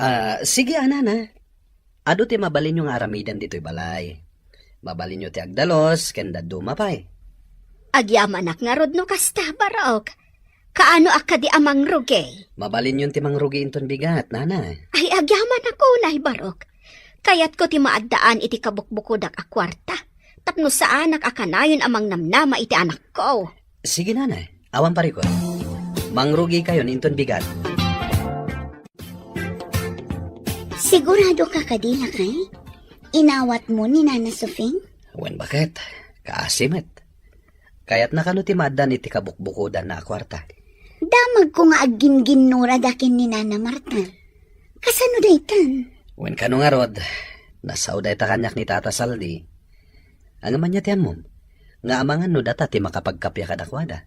Ah, sige, a, Nana. Adu ti mabalinyo nga aramiden ditoy balay. Mabalinyo ti agdalos ken dadduma pay. Agyamanak ngarud no kasta, Barok. Kaano a kadi a mangrugi? Mabalinyon ti mangrugi inton bigat, Nana. Ay, agyamanak unay, Barok. Kayatko ti maaddaan iti kabukbukodak a kuarta, tapno saanak a kanayon a mangnamnama iti anakko. Sige, Nana. Awan parikut. Mangrugikayon inton bigat. Sigurado ka kadi, lakay? Inawatmo ni Nana Sofing? Wen, baket. Kaasi met. Kayatna kano ti maaddaan iti kabukbukodanna a kuarta? Damagko nga aggingginnurada ken ni Nana Marta. Kasano daytan? Wen, kano ngarud, nasao dayta kaniak ni Tata Saldi. Ngem ania ti ammom, nga amangan no data ti makapagkappia kadakuada?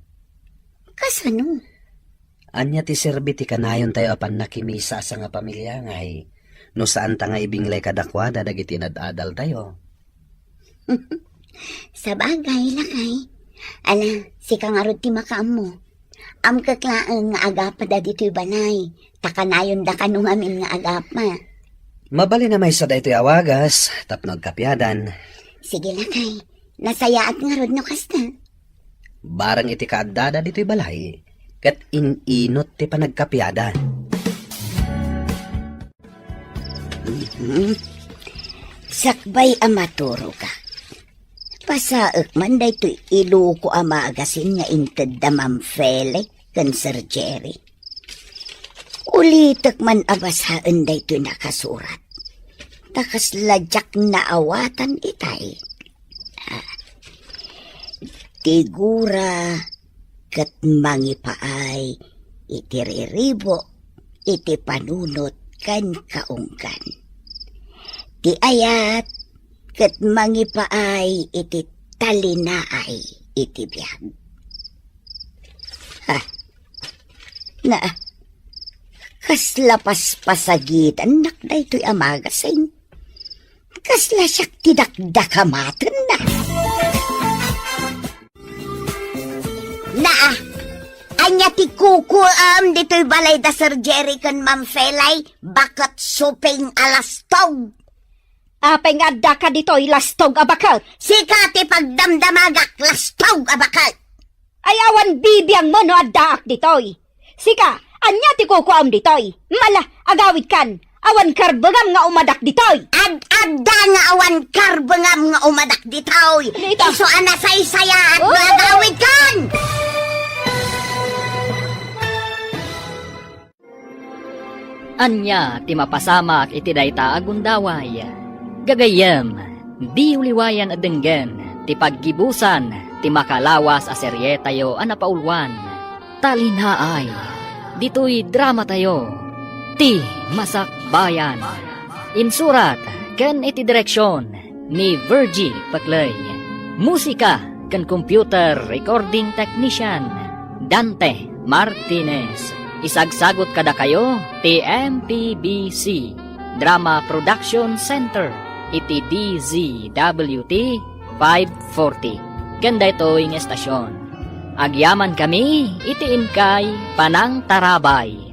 Kasano? Ania ti serbi ti kanayontayo a pannakimisa a sangapamilia ngay no saanta nga ibinglay kadakuada dagiti inad-adaltayo? Sabagay, lakay. Ala, sika ngarud ti makaammo. Amkek laeng nga agapada ditoy balay, ta kanayonda kano ngamin nga agapa. Mabalin a maysa daytoy a wagas tapno agkapiadan. Sige, lakay. Nasayaat ngarud no kasta. Barang iti kaaddada ditoy balay, ket in-inut ti panagkapiada. Mhm. Sakbay a maturogak, basaek man daytoy Iloko a magazine nga inted da Ma'am Fele ken Sir Jerry. Ulitek man a basaen daytoy nakasurat. Ta kasla diak naawatan itay. Ah, ti gura ket mangipaay iti riribo iti panunot ken kaunggan. Ti ayat ket mangipaay iti talinaay iti biag. Ha, na, kasla paspasagitannak daytoy a magazine. Kasla siak ti dakdakamatenna. Naa, ania ti kukuam ditoy balay da Sir Jerry ken Ma'am Felay, baket suping a lastog? Apay nga addaka ditoy, lastog a baket? Sika ti pagdamdamagak, lastog a baket! Ay, awan bibiangmo no addaak ditoy. Sika, ania ti kukuam ditoy? Mala, agawidkan. Awan karbengam nga umadak ditoy. Ad-adda nga awan karbengam nga umadak ditoy. Dito. Isu a nasaysayaat nga Oh! agawidkan. Ania ti mapasamak iti dayta a gundaway? Gagayyem, di uliwayan a denggen ti paggibusan ti makalawas a serietayo a napauluan, Talinaay, ditoy dramatayo, Ti Masakbayan. Insurat ken iti direksion ni Virgie Paclay. Musika ken computer recording technician, Dante Martinez. Isagsagut kadakayo ti M P B C Drama Production Center iti D Z W T five forty. Ken daytoy nga estasion, agyamankami iti inkay panangtarabay.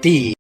ti